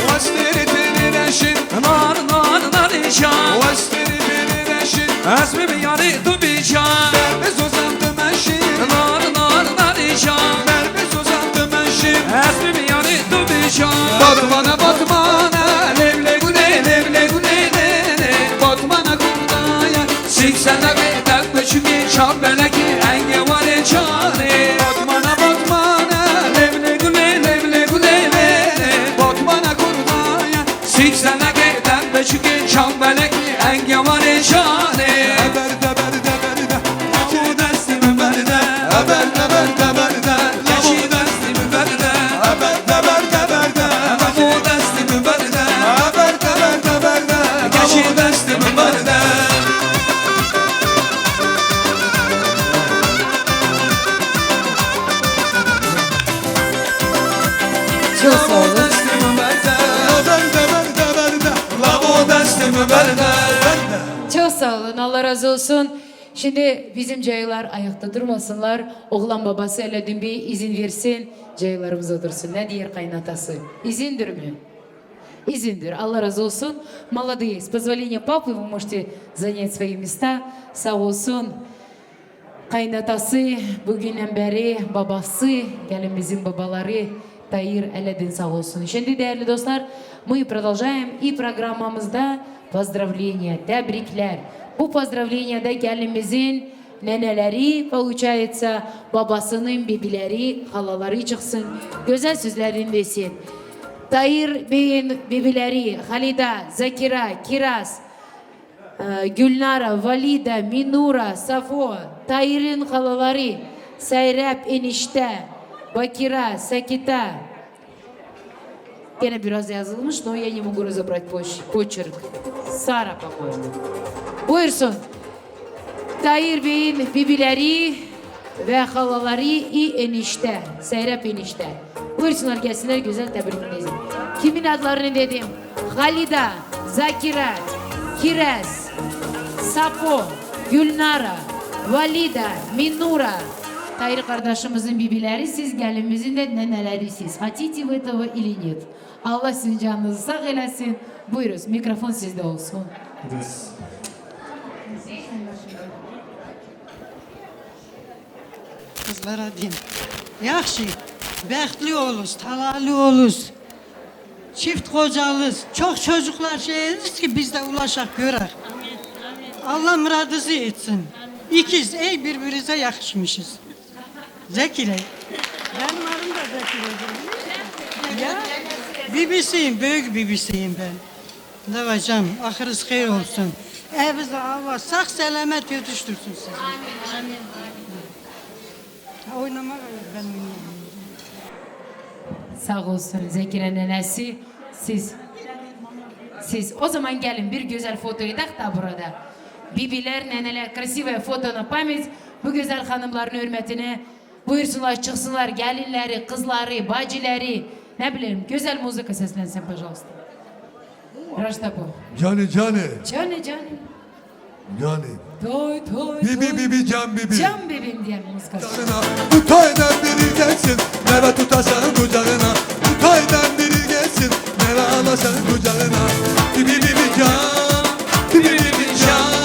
Westêrê têlê reşin. Nar, nar, nar êjam. Westêrê têlê reşin. Ez bi miyanê tu bêjam. Ber bi zozan tu meşin. Nar, nar, nar êjam. Ber bi zozan tu meşin. Ez bi miyanê tu bêjam. Batmana, Batmana, levle gule, levle gule, le, le. Batmana kurdaya. Sît sene bê tek biçûkê çav belekê engê warê çarê. Batmana, Batmana, levle gule, levle gule, le, le. Batmana kurdaya. Sît sene bê tek biçûkê çav belekê engê warê çarê. Eber de, ber de, ber de. Lavo destê min berde. Eber de, ber de, ber de. Lavo destê min berde. Eber de, ber de, ber de. Lavo destê min berde. Eber de, ber de, ber de. Lavo destê min berde. Çok sağ olun. Lavo destê min berde. Eber de, ber de, ber de. Lavo destê min berde. Çok sağ olun. Allah razı olsun. Şimdi bizim cayılar ayakta durmasınlar. Oğlan babası hele dün bir izin versin. Cayılarımız otursun. Ne diyor kaynatası? İzindir mi? İzindir. Allah razı olsun. Молодец. С позволения папы вы можете занять свои места. Sağ olsun. Kaynatası, bugünden beri babası, gelinimizin babaları Tahir Eledin sağ olsun. Şimdi değerli dostlar, мы продолжаем и programımızda поздравления, tebrikler. Bu поздравление'de gelinimizin neneleri, получается, babasının bibileri, halaları çıksın, güzel sözlerini desin. Tahir Bey'in bibileri Halida, Zakira, Kiraz, e, Gülnara, Valide, Minura, Safo, Tahir'in halaları, Seyrep enişte, Bakira, Sekita. Gene biraz yazılmış, но я не могу разобрать поч-, почерк. Sara, по-моему. Buyursun. Tahir Bey'in bibileri ve halaları i enişte, Seyrep enişte. Buyursunlar gelsinler, güzel tebrikinizi. Kimin adlarını dedim? Halida, Zakira, Kirez, Sapo, Gülnara, Valida, Minura. Tahir kardeşimizin bibileri, siz gelinimizin de neneleri siz. Хотите вы этого или нет? Allah sizin canınızı sağ eylesin. Buyurun, mikrofon sizde olsun. Kızlara diyeyim. Yaxşı, bəxtli oluz, talallı oluz. Çift kocalız, çok çocuklar şey ederiz ki biz de ulaşak, görək. Allah muradınızı etsin. İkiz, ey birbirinize yakışmışız. Zekire. Benim adım da Zekire'dir. Ya, bibisiyim, büyük bibisiyim ben. Davay canım, ahırız xeyir olsun. Evinize Allah sağ selamet yetiştirsin sizi. Amin, amin, amin. Ha, oynamak ben oynayamıyorum. Sağ olsun Zekire nenesi. Siz, siz o zaman gelin bir güzel foto edek da burada. Bibiler, neneler, красивое фото на память. Bu güzel hanımların hürmetine buyursunlar, çıksınlar gelinleri, kızları, bacıları, ne bileyim, güzel muzika seslensin, пожалуйста. Raşta bu. Canê canê. Canê canê. Canê. Toy toy Bibi toy. Bibi can bibi. Can bibim diyen muzika. Kucağına, bu toydan biri gelsin, meyve tutarsan kucağına. Bu toydan biri gelsin, meyve alarsan kucağına. Bibi bibi can, bibi bibi can.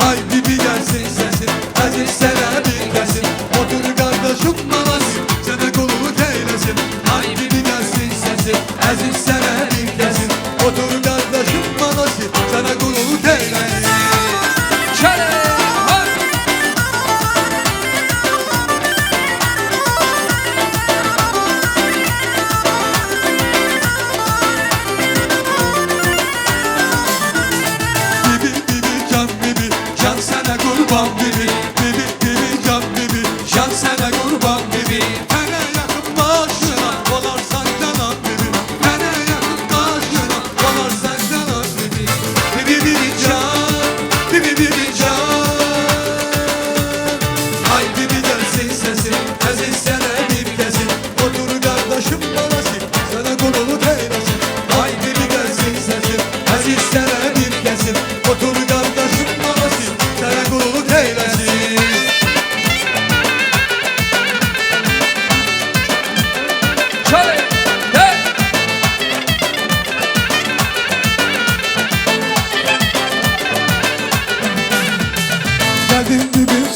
Ay bibi gelsin sensin, aziz sana bir gelsin. Otur kardeşim malasın, sana kulluk eylesin. Ay bibi gelsin sensin, aziz sana bir gelsin. Otur kardeşim malasın, sana kulluk eylesin. Şöyle, hop.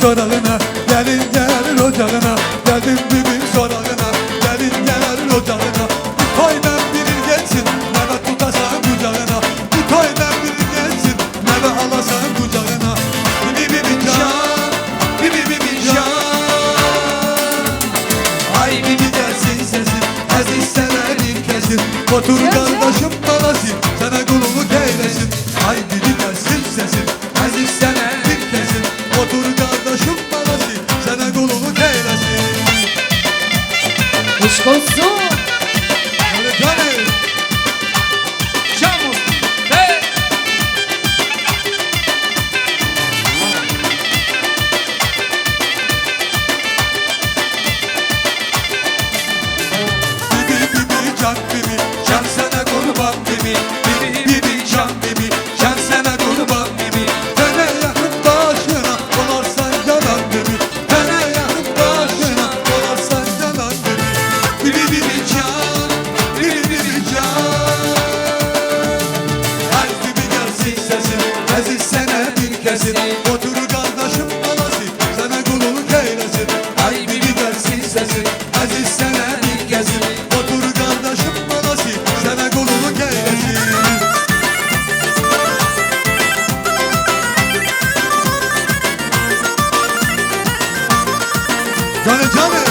Sorağına, gelin gelir ocağına, gelin bibi sorağına, gelin gelir ocağına. Bir toy ben bilir geçsin, nebe tutasan kucağına. Bir toy ben bilir geçsin, nebe alasan kucağına. Bibi bibi can, bibi bibi can. Ay bibi gelsin sesin, eziz severim kesin. Otur kardeşim balası, sana kululuk eylesin. Ay bibi gelsin sesin, eziz severim kesin. Otur kardeşim balası, sana kululuk eylesin. Eşq olsun. Öyle canım. Çam olsun. Hey! Bibi bibi can bibi, can sana kurban bibi. Bibi bibi can bibi, can sana kurban bibi. Fene yakıp başına olarsan yalan bibi. Fene yakıp başına olarsan yalan bibi. Bibi bibi can, bibi bibi can. Ay bibi gelsin sesin, eziz sene bir kesin. Otur kardeşim balası, sana kululuk eylesin. Ay bibi gelsin sesin, eziz sene bir kesin. Otur kardeşim balası, sana kululuk eylesin. Canı canı.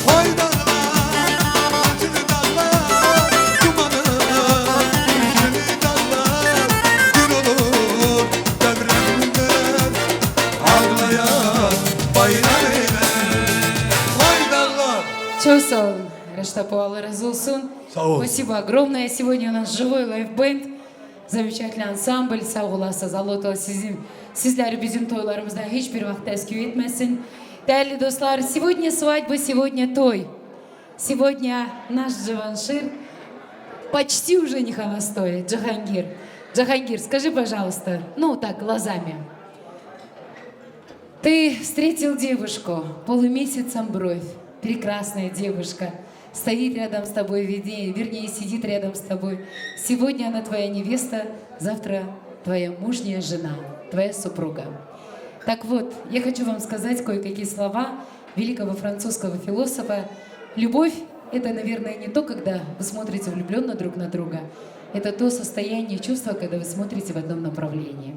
Oy dağlar, acılı dağlar, dumanı, yeşili dağlar, gül olur, devrem döner, ağlayan bayram eyler. Oy dağlar. Çok sağ olun. Reştapo, Allah razı olsun. Sağ ol. Спасибо огромное. Сегодня у нас живой лайв-бенд. Замечательный ансамбль, sağ olasınız. Allah Teala sizin, sizleri bizim toylarımızda hiçbir vakit eksik etmesin. Değerli dostlar, сегодня свадьба, сегодня той. Сегодня наш Джаваншир почти уже не холостой, Джахангир. Джахангир, скажи, пожалуйста, ну так, глазами. Ты встретил девушку, полумесяцем бровь, прекрасная девушка, стоит рядом с тобой, вернее, вернее, сидит рядом с тобой. Сегодня она твоя невеста, завтра твоя мужняя жена, твоя супруга. Так вот, я хочу вам сказать кое-какие слова великого французского философа. Любовь — это, наверное, не то, когда вы смотрите влюблённо друг на друга. Это то состояние чувства, когда вы смотрите в одном направлении.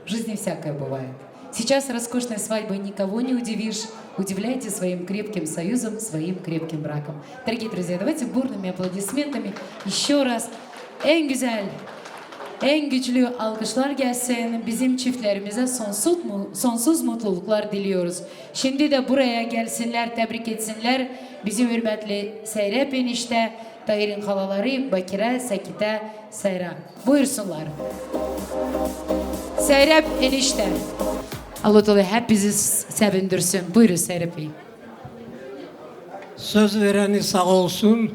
В жизни всякое бывает. Сейчас роскошной свадьбой никого не удивишь. Удивляйте своим крепким союзом, своим крепким браком. Дорогие друзья, давайте бурными аплодисментами ещё раз en güzel, en güçlü alkışlar gelsin. Bizim çiftlerimize sonsuz mu-, sonsuz mutluluklar diliyoruz. Şimdi de buraya gelsinler, tebrik etsinler bizim hürmetli Seyrep enişte, Tahir'in halaları Bakire, Sekite, Seyra. Buyursunlar. Seyrep enişte. Allah Teala hep bizi sevindirsin. Buyurun Seyrep Bey. Söz vereni sağ olsun.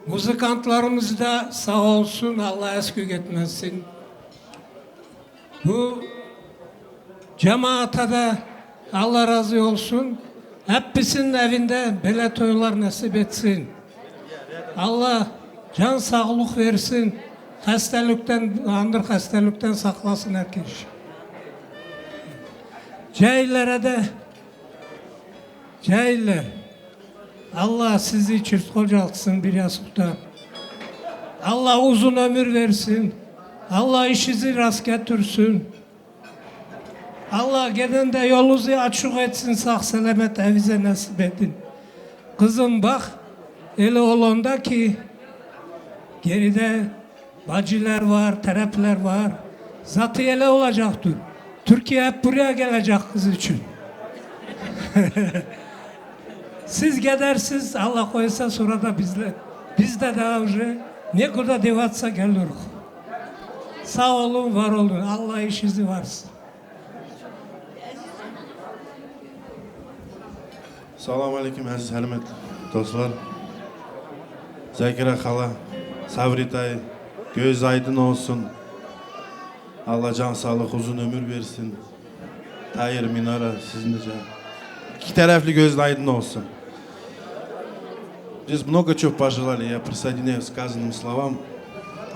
Muzikantlarımız da sağ olsun. Allah eskik etmesin. Bu cemaata da Allah razı olsun. Hepsinin evinde böyle toylar nasip etsin. Allah can sağlık versin. Hastalıktan, ağır hastalıktan saklasın herkes. Cahillere de, cahiller. Allah sizi çift kocatsın bir yastıkta. Allah uzun ömür versin. Allah işinizi rast getirsin. Allah giden de yolunuzu açık etsin, sağ selamet evize nasip edin. Kızım bak, öyle olanda ki geride bacılar var, taraflar var. Zaten öyle olacaktır. Türkiye hep buraya gelecek kız için. Siz gidersiniz, Allah koysa sonra da bizle, biz de daha önce ne kadar devatsa geliriz. Sağ olun, var olun. Allah işinizi varsın. Salam aleyküm, əziz hörmətli dostlar. Zəkirə xala, Sabri dayı, göz aydın olsun. Allah can sağlık, uzun ömür versin. Tahir, Minara, sizin de can. İki taraflı göz aydın olsun. Здесь много чего пожелали, я присоединяюсь к сказанным словам.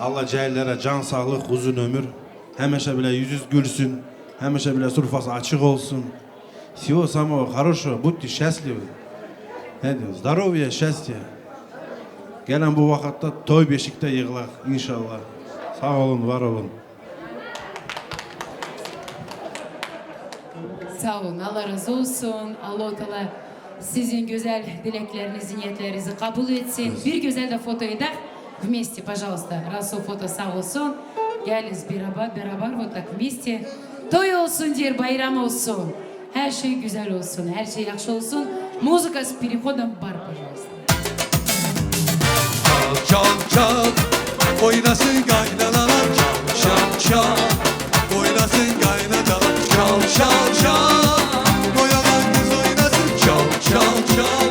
Allah cahillere can sağlık, uzun ömür. Hemişe bile yüzünüz gülsün. Hemişe bile sofranız açık olsun. Siwo samo xaroşo, buti şesli. Hadi, zdaroviye, şestiye. Gelen bu vakıtta toy beşikte yığılak inşallah. Sağ olun, var olun. Sağ olun, Allah razı olsun. Allah Teala sizin güzel dileklerinizi, niyetlerinizi kabul etsin. Bir güzel de foto edek. Вместе, пожалуйста. Rasul foto sağ olsun. Geliz beraber, beraber вот так вместе. Toy olsun diyor, bayram olsun. Her şey güzel olsun, her şey yaxşı olsun. Muzıka с переходом бар, пожалуйста. Çal çal çal, oynasın gaynanalar. Çal çal çal, oynasın gaynanalar. Çal çal çal, koyalar kız oynasın. Çal çal çal,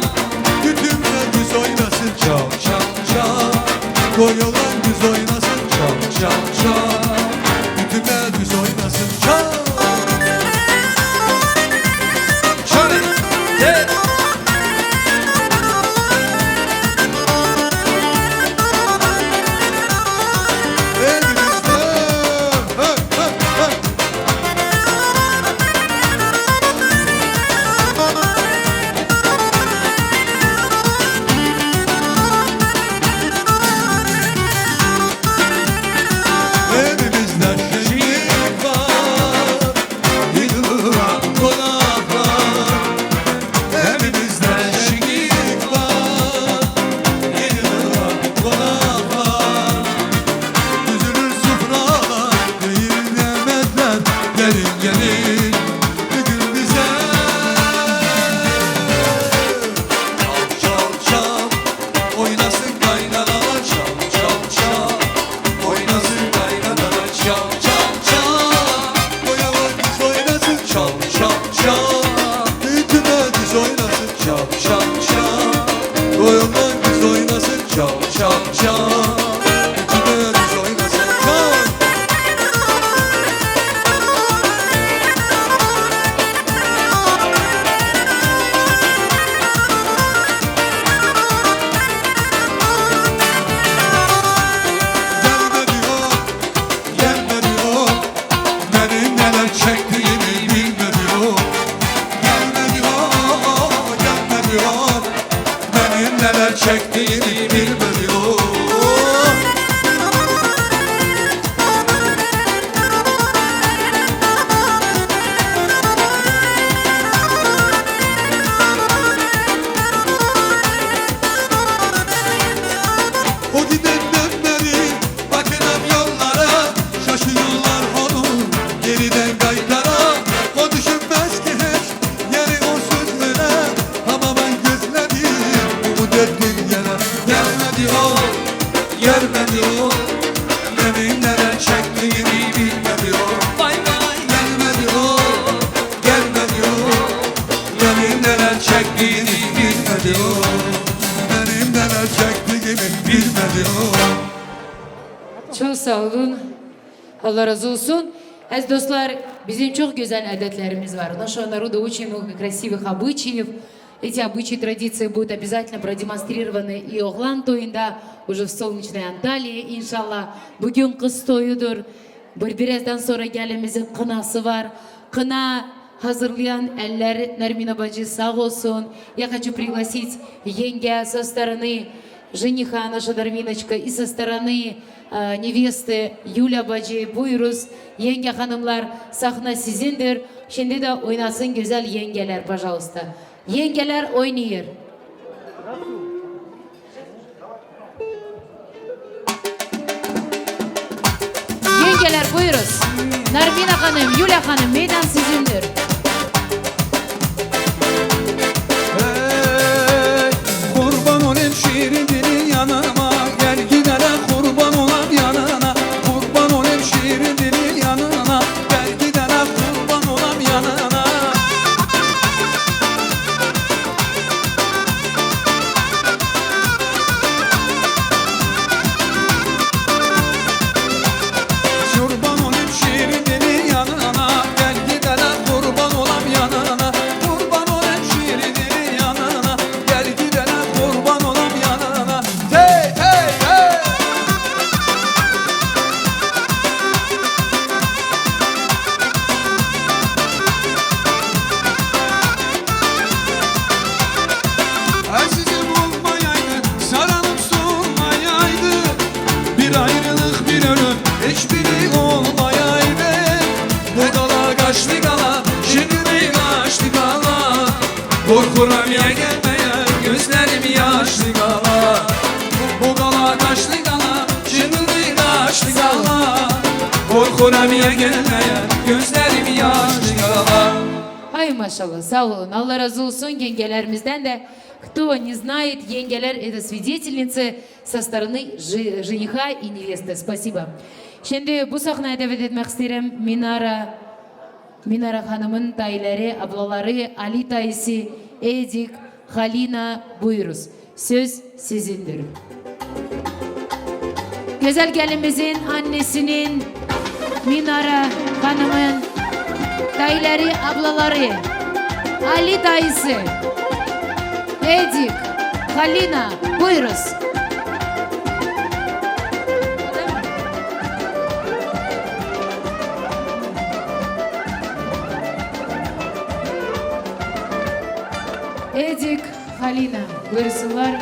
bütün herkes oynasın. Çal çal çal, koyalar kız oynasın. Çal çal çal, bütün herkes oynasın. Çal. Şöyle. Gel. Elimizde. Hey, hey, hey. Evimizde şenlik var, yılan konaklar. Evimizde şenlik var, yılan konaklar. Düzülür sofralar, düğün yemekler. Gelin, gelin, bugün bize. Çal, çal, çal, oynasın kaynanalar. Çal, çal, çal, oynasın kaynanalar. Çal, çal, çal, koyalar kız oynasın. Çal, çal, çal, bütün herkes oynasın. Çal, çal, çal, koyalar kız oynasın. Çal, çal, çal, bütün herkes oynasın. Çal. Gelmedi o, gelmedi o, benim neler çektiğimi bilmedi o. Gelmedi o, gelmedi o, benim neler çektiğimi bilmedi o. O gidenden beri bakınan yollara şaşıyorlar onu geriden kaytara. O düşünmez ki hiç yeri o sözlere. Ama ben gözledim, umut ettim yere. Gelmedi o, gelmedi o, benim neler çektiğimi bilmedi o. Vay vay. Gelmedi o, gelmedi o, benim neler çektiğimi bilmedi o. Benim neler çektiğimi bilmedi o. Çok sağ olun. Allah razı olsun. Ez dostlar, bizim çok güzel adetlerimiz var. Нашего народа очень много красивых обычаев. Эти обычаи, традиции будут обязательно продемонстрированы и Оğlan toyunda, уже в солнечной Анталии, иншаллах. Bugün kız toyudur. Bir, birazdan sonra gelinimizin kınası var. Kına hazırlayan eller Nermina bacı sağ olsun. Я хочу пригласить yenge со стороны жениха, наша Нерминочка, и со стороны, э, невесты Юля bacı, buyuruz. Yenge hanımlar, sahne sizindir. Şimdi de oynasın güzel yengeler, пожалуйста. Yengeler oynuyor. Yengeler, buyuruz. Nermina Hanım, Yulia Hanım, meydan sizindir. Hey, kurban olayım şirin dilin yanına, gel gidene kurban olam yanına, kurban olayım şirin dilin yanına, gel gidene kurban olam yanına. Kurban olayım şirin dilin yanına, gel gidene kurban Korkuram ya gelmeye, gözlerim yaşlı gala. Bu gala taşlı gala, şimdi taşlı gala. Korkuram ya gelmeye, gözlerim yaşlı gala. Hay maşallah, sağ olun. Allah razı olsun yengelerimizden de. Кто не знает, yengeler это свидетельницы со стороны жи- жениха и невесты. Спасибо. Şimdi bu sahneye davet etmek isterim Minara, Minara Hanım'ın dayıları, ablaları, Ali dayısı, Edik, Halina, buyuruz. Söz sizindir. Güzel gelinimizin annesinin, Minara Hanım'ın dayıları, ablaları, Ali dayısı, Edik, Halina, buyuruz. Edik, Halina, buyursunlar.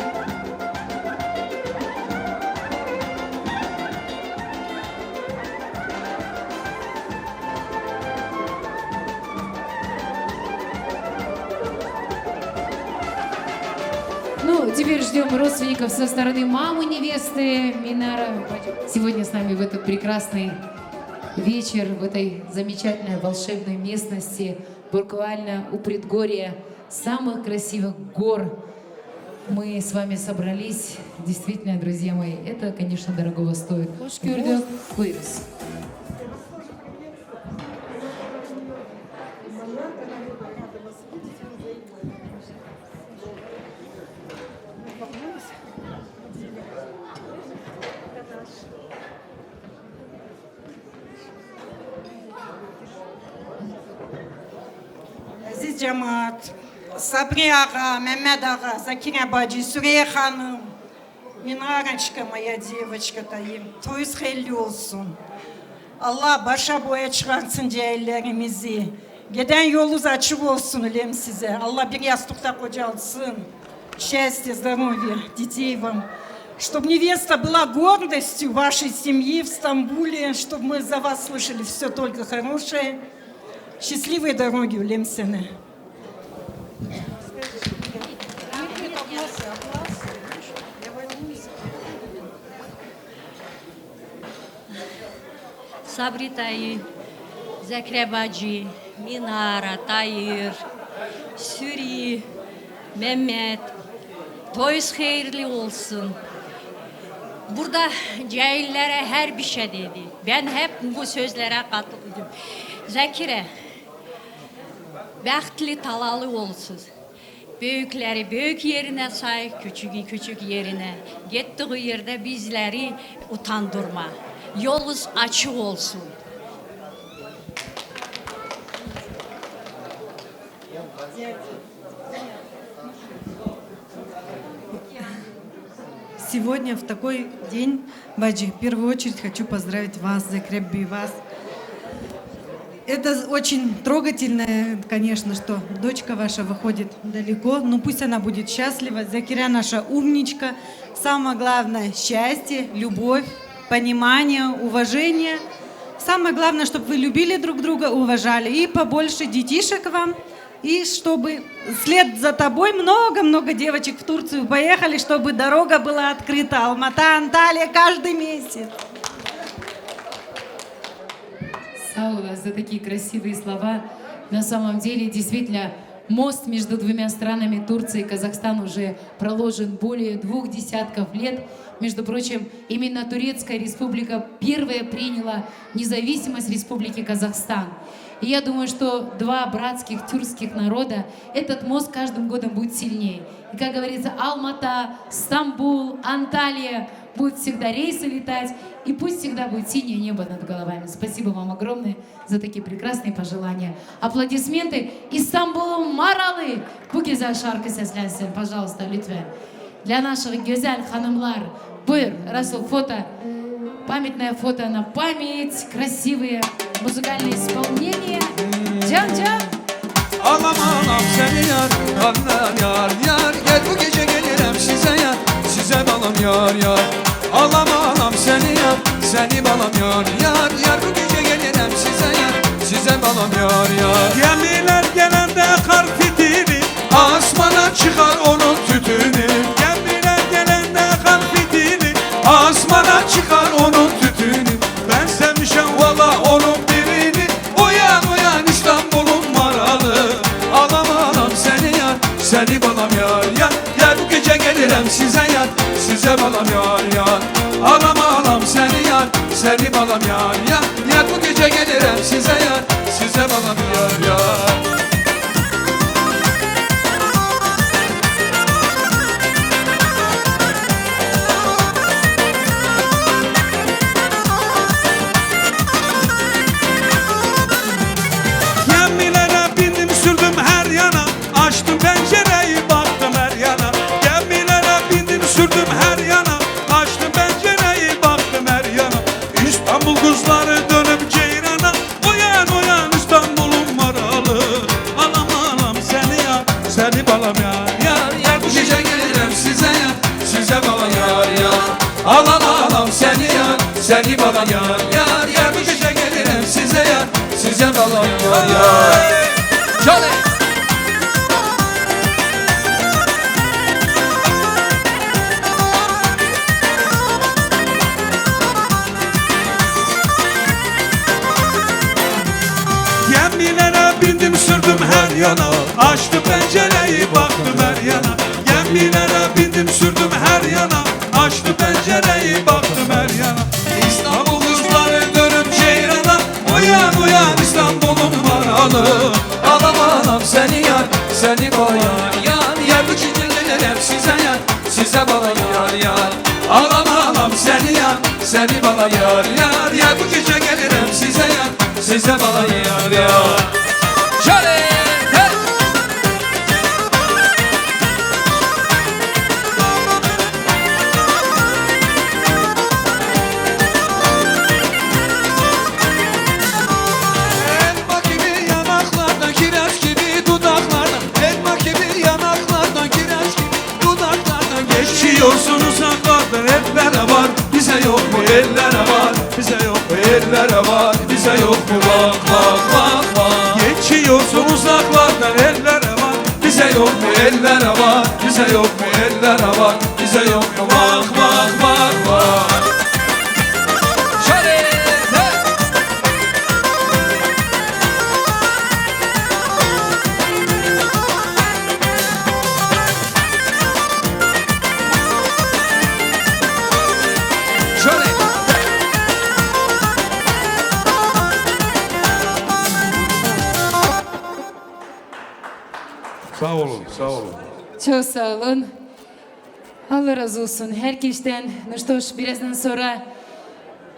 Ну, теперь ждём родственников со стороны мамы невесты, Минара. Сегодня с нами в этот прекрасный вечер, в этой замечательной волшебной местности, буквально у предгорья самых красивых гор. Мы с вами собрались. Действительно, друзья мои, это, конечно, дорогого стоит. Hoş gördük. Buyuruz. Ezîz cemaat, Sabrî axa, Mehmet axa, Zekîre bacî, Süreyya xanim, Minara çika, моя девочка, tayim, toyuz xeyrli olsun. Allah başa boya çıkartsın cahillerimizi. Giden yolunuz açık olsun, ölem size. Allah bir yastıkta kocalsın. Счастья, здоровья, детей вам. Чтоб невеста была гордостью вашей семьи в Стамбуле, чтоб мы за вас слышали всё только хорошее. Счастливой дороги, Улем Сене. Sabrî tayî, Zekre bacî, Minara, Tayir, Sürî, Mehmet, toyuz xeyrli olsun. Burada cahillere her bir şey dedi. Ben hep bu sözlere katıldım. Zekre, behtli talalı olsun. Büyükleri büyük yerine say, küçüğü küçük yerine. Gittiği yerde bizleri utandırma. Yolunuz açık olsun. Сегодня, в такой день, Баджи, в первую очередь хочу поздравить вас, Закреп Бийваз. Это очень трогательно, конечно, что дочка ваша выходит далеко. Ну, пусть она будет счастлива. Закиря наша умничка. Самое главное — счастье, любовь, понимание, уважение. Самое главное, чтобы вы любили друг друга, уважали. И побольше детишек вам. И чтобы вслед за тобой много-много девочек в Турцию поехали, чтобы дорога была открыта. Алмата, Анталия каждый месяц. Sağ ol за такие красивые слова. На самом деле, действительно, мост между двумя странами, Турция и Казахстан, уже проложен более двух десятков лет. Между прочим, именно Турецкая Республика первая приняла независимость Республики Казахстан. И я думаю, что два братских тюркских народа, этот мост каждым годом будет сильнее. И, как говорится, Алмата, Стамбул, Анталия будут всегда рейсы летать, и пусть всегда будет синее небо над головами. Спасибо вам огромное за такие прекрасные пожелания. Аплодисменты İstanbul'un Maralı bu güzel şarkı seslensin, пожалуйста, lütfen. Для наших güzel hanımlar. Buyur, Rasul, фото. Памятное фото на память. Красивые музыкальные исполнения. Can can. Alam alam seni yar, Allah yar yar. Gel bu gece gelirim size yar, size balam yar yar. Alam alam seni yar, seni balam yar yar. Yar bu gece gelirim size yar, size balam yar yar. Gemiler gelende kar fitili, asman Balam yar, yar, yar, bu gece gelirim size yar, size balam yar, yar. Gemilere bindim sürdüm her yana, açtım pencereyi baktım her yana. Gemilere bindim sürdüm her yana, açtım pencereyi baktım her yana. İstanbul kızları dönüp ceyrana, uyan uyan İstanbul'un maralı. Alam alam seni yar, seni balam yar, yar yar, bu gece gelirim size yar, size balam yar yar. Alam alam seni yar, seni balam yar, yar yar, bu gece gelirim size yar, size balam yar yar. Şöyle. Gemilere bindim sürdüm her yana, açtım pencereyi baktım her yana. Gemilere bindim sürdüm her yana, açtım pencereyi baktım her yana. İstanbul kızları dönüp ceyrana, uyan uyan İstanbul'un maralı. Alam alam seni yar, seni balam yar, yar yar, bu gece gelirim size yar, size balam yar yar. Alam alam seni yar, seni balam yar yar, yar bu gece gelirim size yar, size balam yar yar. Şöyle, hey! Elma gibi yanaklardan, kiraz gibi dudaklardan, elma gibi yanaklardan, kiraz gibi dudaklardan geçiyorsun uzaklardan. Ellere var, bize yok mu? Ellere var, bize yok mu? Ellere var, bize yok mu? Bak bak bak bak. Geçiyorsun uzaklardan, ellere var, bize yok mu? Ellere var, bize yok mu? Ellere var, bize yok mu? Bak bak bak bak. Şöyle. Şöyle. Sağ olun, sağ olun. Çok sağ olun. Allah razı olsun herkesten. Ну что ж, birazdan sonra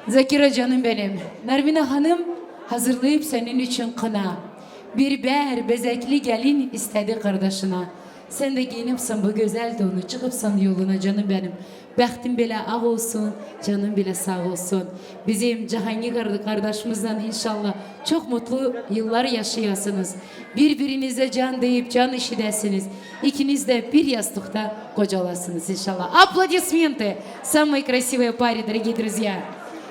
Zakira canım benim. Nermine Hanım hazırlayıp senin için kına. Bir ber bezekli gelin istedi kardeşine. Sen de giyinipsin bu güzel donu, çıkıpsın yoluna canım benim. Bextin bile ağ olsun, canın bile sağ olsun. Bizim Cihangir kar-, kardeşimizden inşallah çok mutlu yıllar yaşayasınız. Birbirinize can deyip can işidesiniz. İkiniz de bir yastıkta kocalasınız inşallah. Аплодисменты самой красивой паре, дорогие друзья.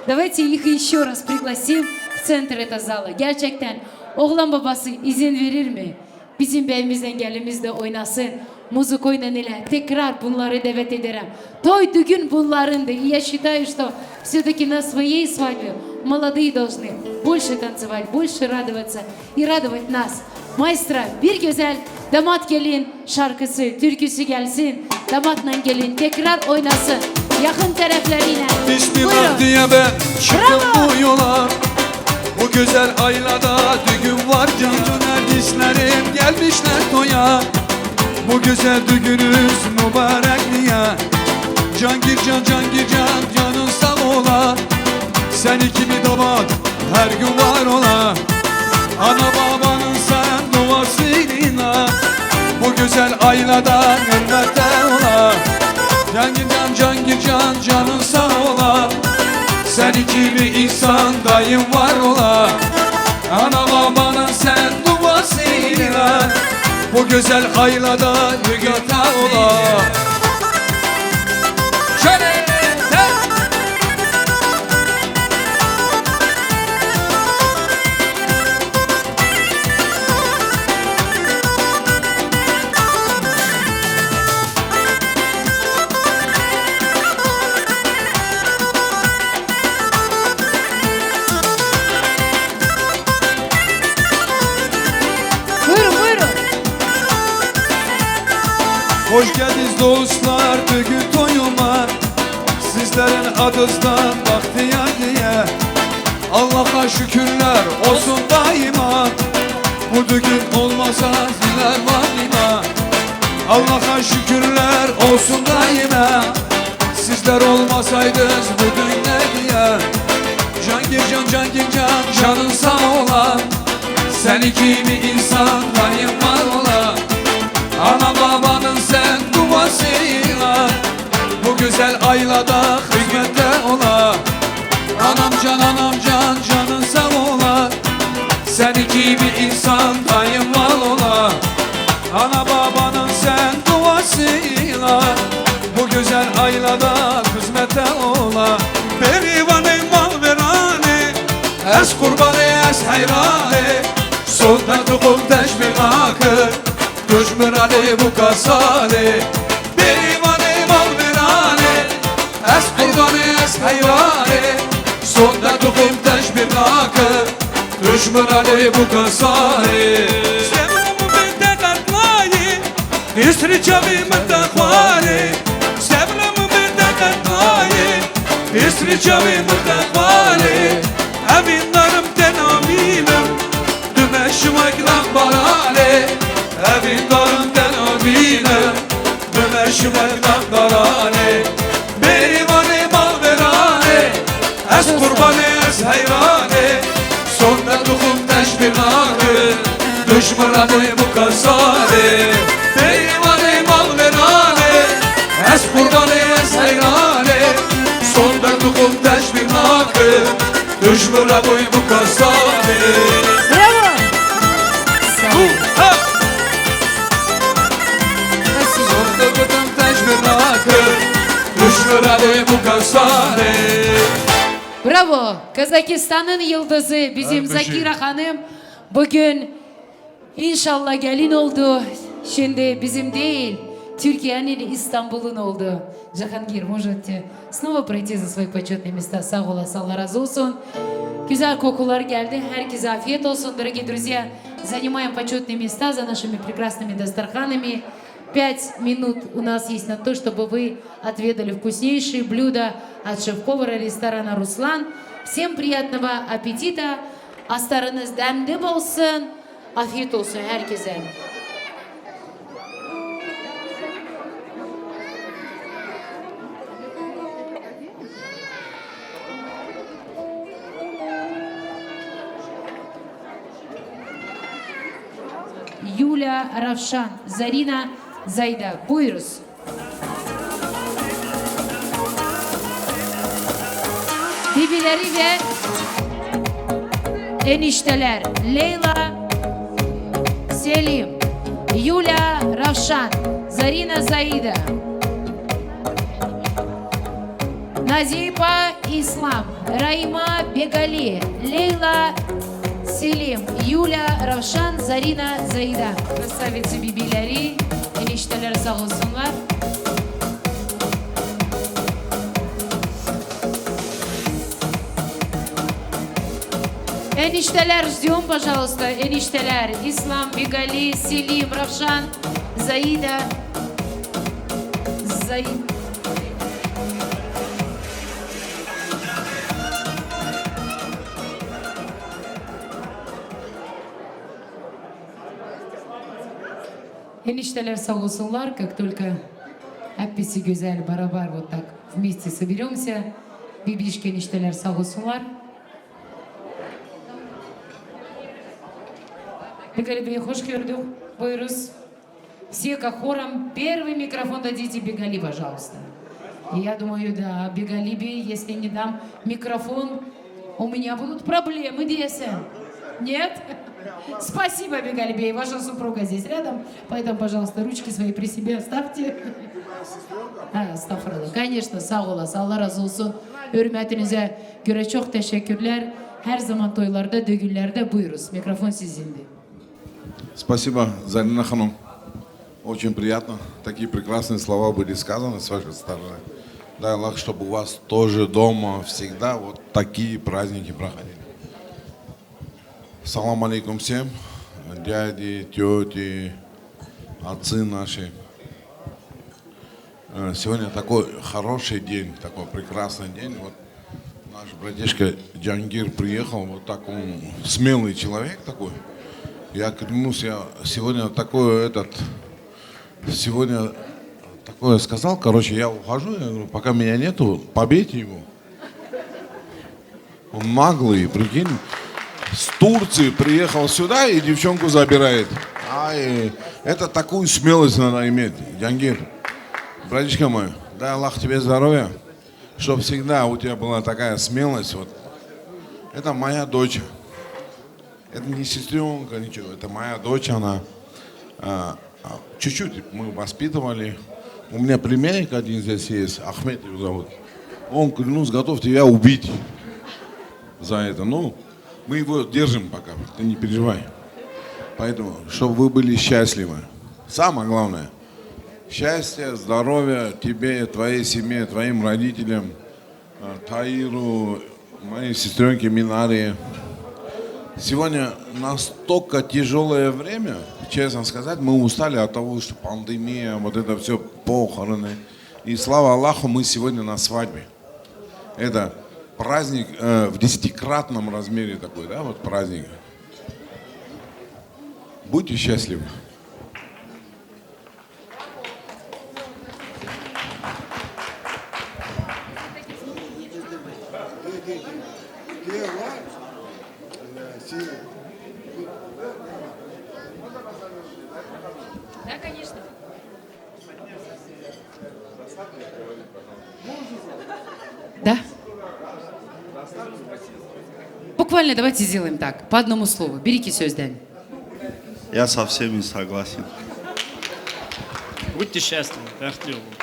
Давайте их еще раз пригласим в центр этого зала. Gerçekten oğlan babası izin verir mi? Bizim beyimiz de gelinimiz de oynasın. Музыкой ile tekrar bunları davet ederim. Toy düğün bunlarındır. И я считаю, что всё-таки на своей свадьбе молодые должны больше танцевать, больше радоваться и радовать нас. Maestro, bir güzel damat gelin şarkısı, türküsü gelsin. Damatla gelin tekrar oynasın. Yakın taraflarıyla. Bismillah diye ben çıktım bu yola. Bu güzel aylada düğün var, canım nefislerim gelmişler toya. Bu güzel düğünüz mübarek diye. Cangir can, Cangir can, canın sağ ola. Seni kimi damat her gün var ola. Ana babanın sen duasıyla bu güzel aylada hürmette ola. Cangir can, Cangir can, canın sağ ola. Seni kimi insan daim var ola. Ana babanın sen duasıyla bu güzel aylada hürmette ola. Şöyle. Buyurun, buyurun. Hoş geldiniz dostlar bugün toyuma. Sizlerin adınızdan bahtiyar diye. Şükürler olsun daima. Bu düğün olmasa neler var ima. Allah'a şükürler olsun daima. Sizler olmasaydınız bu dünyaya. Cangir can, Cangir can, canın sağ ola. Seni kimi insan daim var ola. Ana babanın sen duasıyla bu güzel ailada hizmette ola. Anam can, anam can, canın sağ ola. Seni kimi insan daim var ola. Ana babanın sen duasıyla bu güzel ailada hizmette ola. Berivanê malverane, ez qurbanê, ez heyrane. Sonda tuxum teşbî nake. Dujmira lê bûka salê, bêrîvanê malverane, ez qurbanê, ez heyranê, sonde tuxum teşbîr nake, dujmira lê bûka salê. Sebra min bi te qetlayê, hîsrî çavê min te xwarê, sebra min bi te qetlayê, hîsrî çavê min te xwarê, evîn darim te namînim, dime şimek nam baranê. Evîn darim te namîne, bi meşmek namdaranê, bêrîvanê malveranê, ez qurbanê, ez heyranê, sonde tuxum teşbîr nake, dujmira lê bûka salê. Bêrîvanê malveranê, ez qurbanê, ez heyranê, sonde tuxum teşbîr nake, dujmira lê bûka salê. Bravo! Sağ ol. Bravo. Kazakistan'ın yıldızı bizim Zakira Hanım bugün inşallah gelin oldu. Şimdi bizim değil, Türkiye'nin, İstanbul'un oldu. Cihangir, можете снова пройти за свои почетные места. Sağ olasın, Allah razı olsun. Güzel kokular geldi. Herkese afiyet olsun, дорогие друзья. Занимаем почётные места за нашими прекрасными дастарханами. Пять минут у нас есть на то, чтобы вы отведали вкуснейшие блюда от шеф-повара ресторана «Руслан». Всем приятного аппетита. Astarınız demde olsun. Afiyet olsun herkese. Yulia, Ravşan, Zarina, Zayda. Buyuruz. Bibileri ve enişteler Leyla, Selim, Yulia, Ravşan, Zarina, Zayda. Nazipa, İslam, Raima, Begali, Leyla, Selim, Yulia, Ravşan, Zarina, Zayda. Красавицы bibileri, enişteler sağ olsunlar. Enişteler, ждём, пожалуйста, enişteler, İslam, Begali, Selim, Ravşan, Zayda, Zay- Enişteler sağ olsunlar, как только hepsi güzel, beraber вот так вместе соберёмся. Bibişk enişteler sağ olsunlar. Begali Bey, hoş gördük. Buyuruz. Все как хором, первый микрофон дадите Бегали, пожалуйста. Я думаю, да, Бегали Бей, если не дам микрофон, у меня будут проблемы, десен. Нет? Спасибо, Бегали Бей, ваша супруга здесь рядом, поэтому, пожалуйста, ручки свои при себе оставьте. Ha, estağfurullah. Конечно, sağ olasın. Allah razı olsun. Hürmetinize göre çok teşekkürler. Her zaman toylarda, düğünlerde buyuruz. Mikrofon sizindir. Спасибо, Зарина Ханум. Очень приятно. Такие прекрасные слова были сказаны с вашей стороны. Дай Аллах, чтобы у вас тоже дома всегда вот такие праздники проходили. Салам алейкум всем. Дяди, тети, отцы наши. Э, Сегодня такой хороший день, такой прекрасный день. Вот у Наш братишка Джангир приехал, вот так он смелый человек такой. Я клянусь, я сегодня такой этот, сегодня такое сказал, короче, я ухожу, я говорю, пока меня нету, побейте его. Он наглый, прикинь, с Турции приехал сюда и девчонку забирает. Ай, это такую смелость надо иметь, Джангир. Братишка мой, дай Аллах тебе здоровья, чтоб всегда у тебя была такая смелость. Вот. Это моя дочь. Это не сестренка, ничего. Это моя дочь, она, а, а, чуть-чуть мы воспитывали. У меня племянник один здесь есть, Ахмед его зовут. Он, клянусь, готов тебя убить за это. Ну, мы его держим пока, ты не переживай. Поэтому, чтобы вы были счастливы. Самое главное. Счастья, здоровья тебе, твоей семье, твоим родителям, а, Таиру, моей сестренке Минаре. Сегодня настолько тяжелое время, честно сказать, мы устали от того, что пандемия, вот это все похороны. И слава Аллаху, мы сегодня на свадьбе. Это праздник, э, в десятикратном размере такой, да, вот праздник. Будьте счастливы. Да, конечно. Да. Буквально давайте сделаем так, по одному слову. Бир-iki sözden. Я со всеми согласен. Будьте счастливы, бәхетле булыгыз.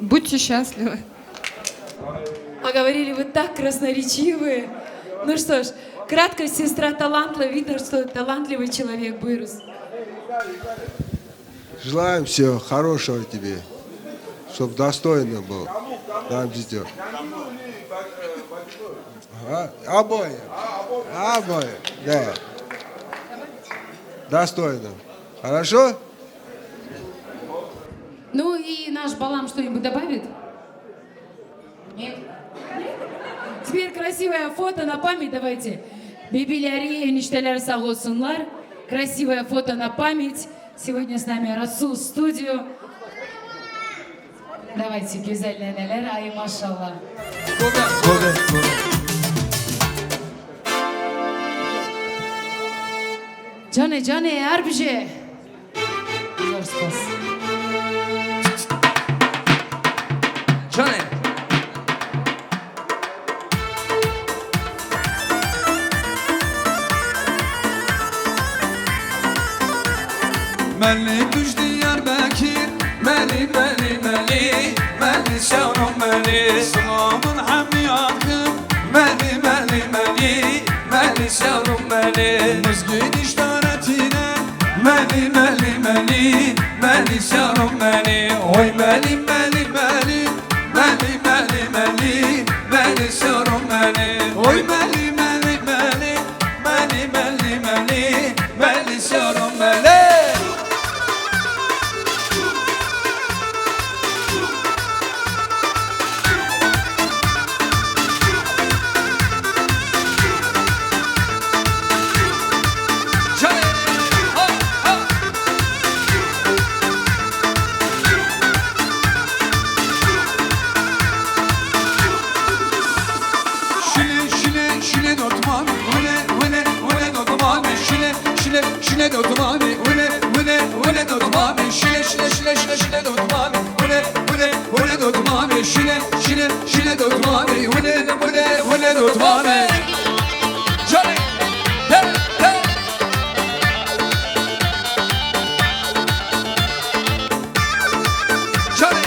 Будьте счастливы. Поговорили вы так красноречивы. Ну что ж, кратко, сестра талантливая, видно, что талантливый человек, Буйрус. Желаем всего хорошего тебе, чтоб достойно был. Нам ждёт. А? Обоим. Обоим, да. Достойно. Хорошо? Ну и наш Балам что-нибудь добавит? Нет? Теперь красивое фото на память давайте. Bibileri, enişteler sağ olsunlar. Красивое фото на память. Сегодня с нами Расул Студио. Давайте, güzel neneler, ay maşallah. Canê, canê, her bije. Zor spas. Canê. Melî tu ji Diyarbekir, melî, melî, melî, melî şewro melî. Silav min hemî akim, melî, melî, melî, melî şewro melî. Mizgînî ji te re tîne, melî, melî, melî, melî şewro melî. Oy melî, melî, melî, melî, melî, melî, melî şewro melî. Oy melî, melî, melî, melî, melî, melî, melî şewro melî. Şile, şile, şile dotmamî, wile, wile, wile dotmamî, şile, şile, şile dotmamî, wile, wile, wile dotmamî, şile, şile, şile, şile, şile dotmamî, wile, wile, wile dotmamî, şile, şile, şile dotmamî, wile, wile, wile dotmamî. Canê, hey, hey. Canê.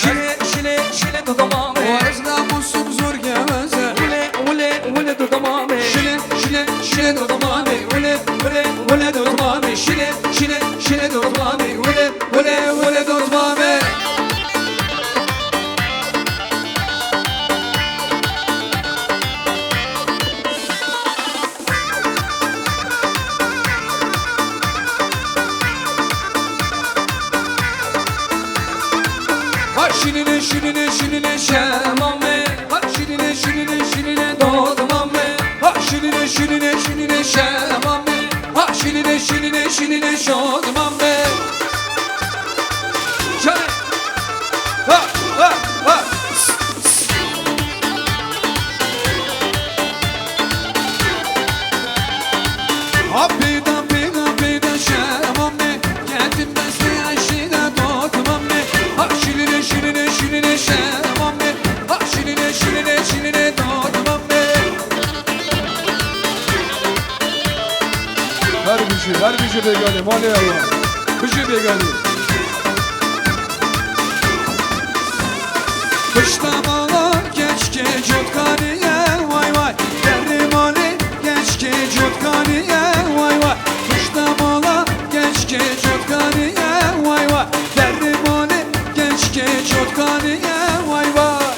Şile, şile, şile dotmamê. Ez namusum zor geveze. Wile, wile, wile dotmamê. Şile, şile, şile dotmamê. Wile, wile, wile dotmamê. Şile, şile, şile dotmamê. Wile, wile, wile dotmamê. Şiline şodman be. Şöyle. Ha, ha, ha. Ha, peyda, peyda, peyda şeman be. Geldim ben size aşina dotman be. Ha, şiline, şiline, şiline şeman be. Ha, şiline, şiline, şiline dotman be. Her bijî, her bijî Bêganî, malê ew e. Bijî Bêganî. Pişta mala keçikê cotkaniye, vay vay. Derê malê keçikê cotkaniye, vay vay. Pişta mala keçikê cotkaniye, vay vay. Derê malê keçikê cotkaniye, vay vay.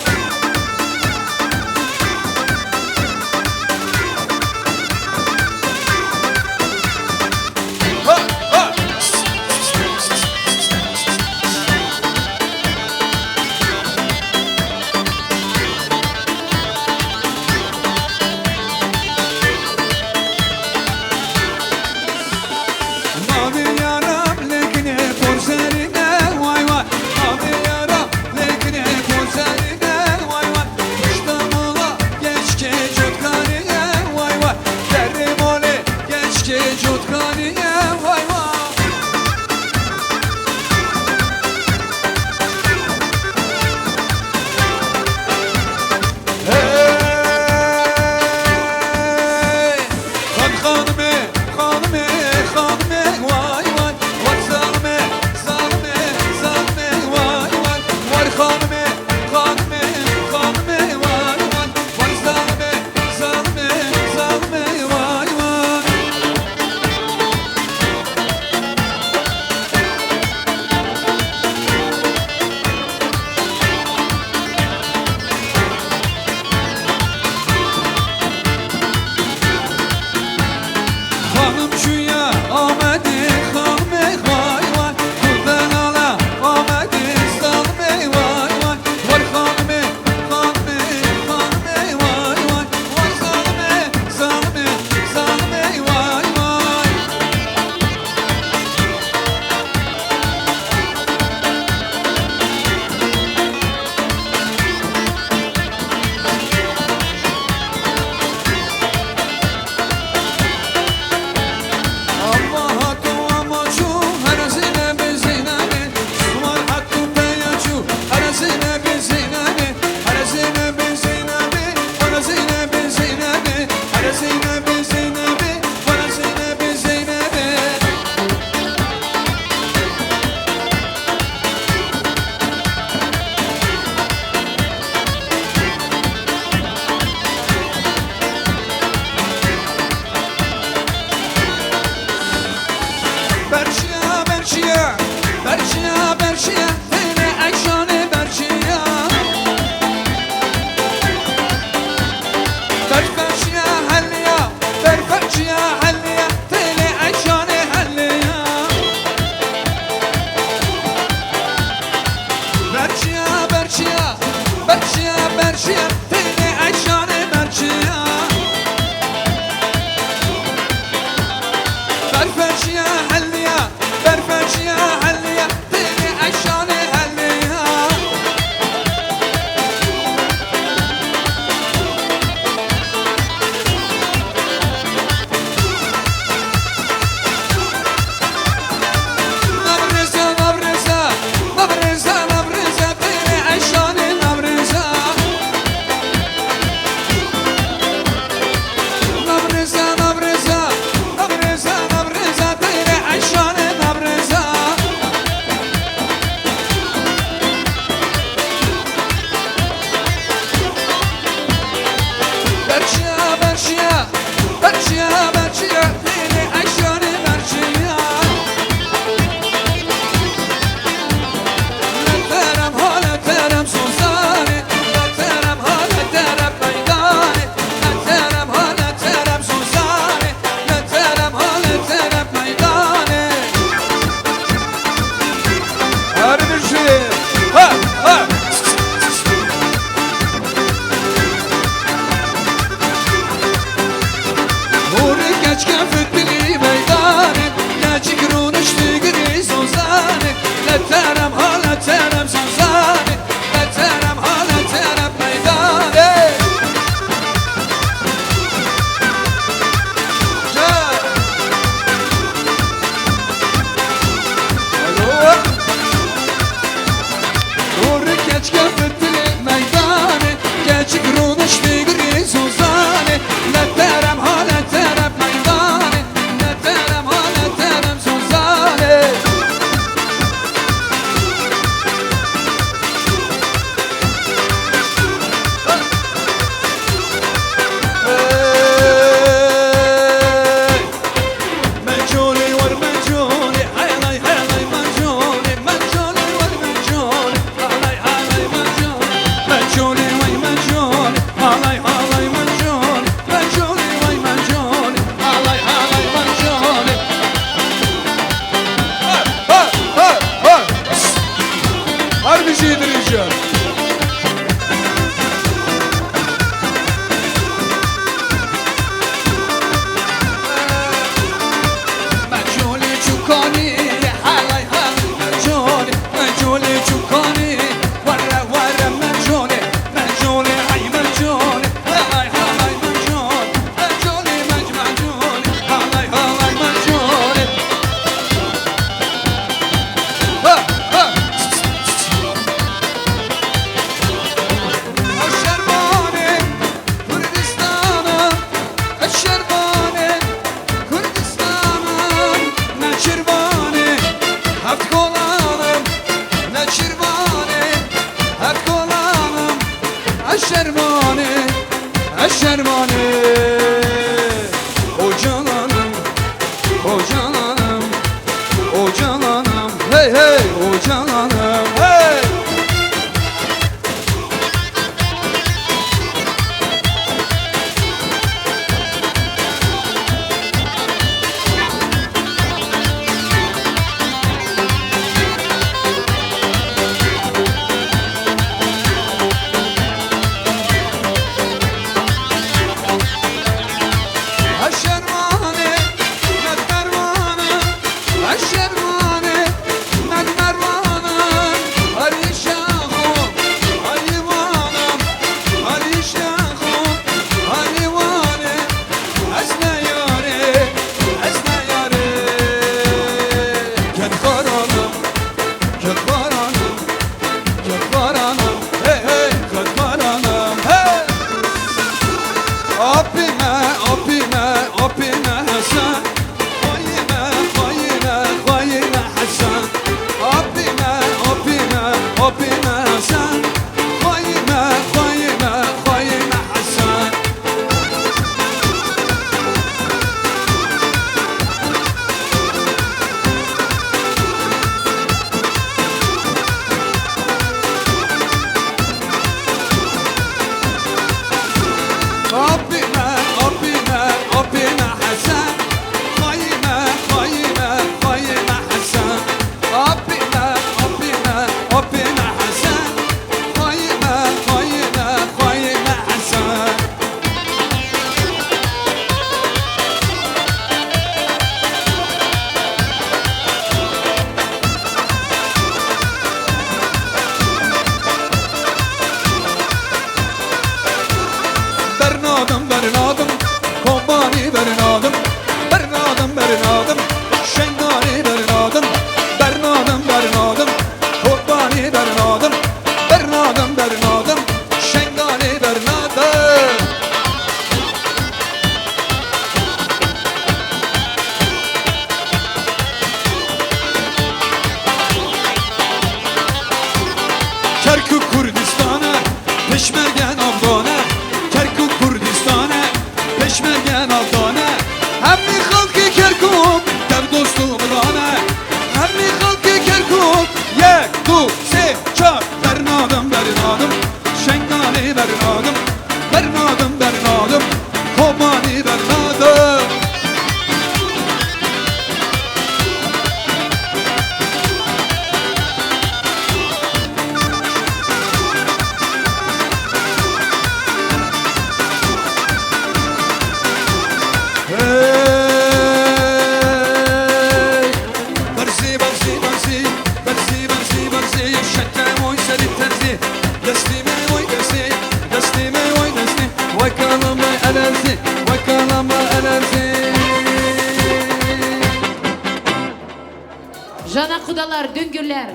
Kudalar, Düngüller.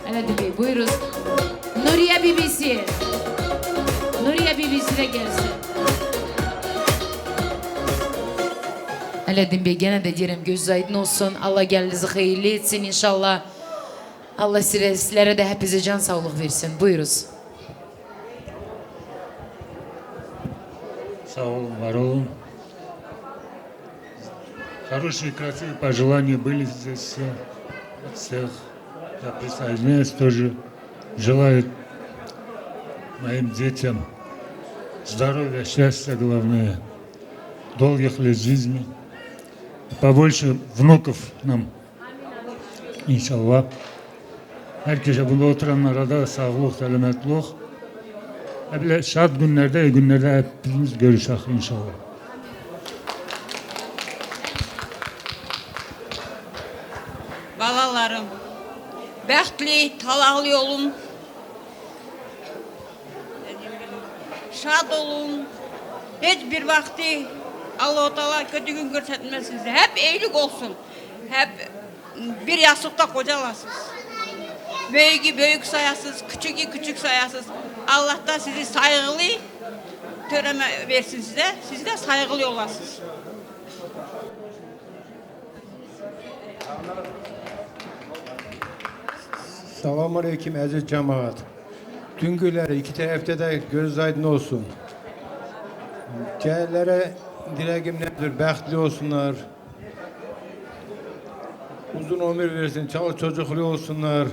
Hele Dümbey, buyuruz. Nuriye B B C. Nuriye B B C'de gelsin. Hele Dümbey, gene de diyelim göz aydın olsun. Allah geldiğinizi hayırlı etsin inşallah. Allah sizlere de hepinize can sağlık versin. Buyuruz. Sağ olun, var olun. Хорошие, красивые пожелания были здесь все, от всех. Я присоединяюсь тоже. Желаю моим детям здоровья, счастья, главное, долгих лет жизни, побольше внуков нам. İnşallah. Herkese, bunda oturanlara da sağlık, selametlik. Böyle şad günlerde, iyi günlerde hepimiz görüşek inşallah. Balalarım, bəxtli, talaqlı olun. Şad olun. Hiçbir vakti Allahu Teala kötü gün görsetmesin size. Hep iyilik olsun. Hep bir yastıkta kocalasınız. Büyüğü büyük sayasınız, küçüğü küçük sayasınız. Allah da sizi saygılı töreme versin size. Siz de saygılı olasınız. Selamünaleyküm aziz cemaat. Düngüler iki tarafta da göz aydın olsun. Gelirlere dileğim nedir? Bəxtli olsunlar. Uzun ömür versin, çoluk çocuklu olsunlar.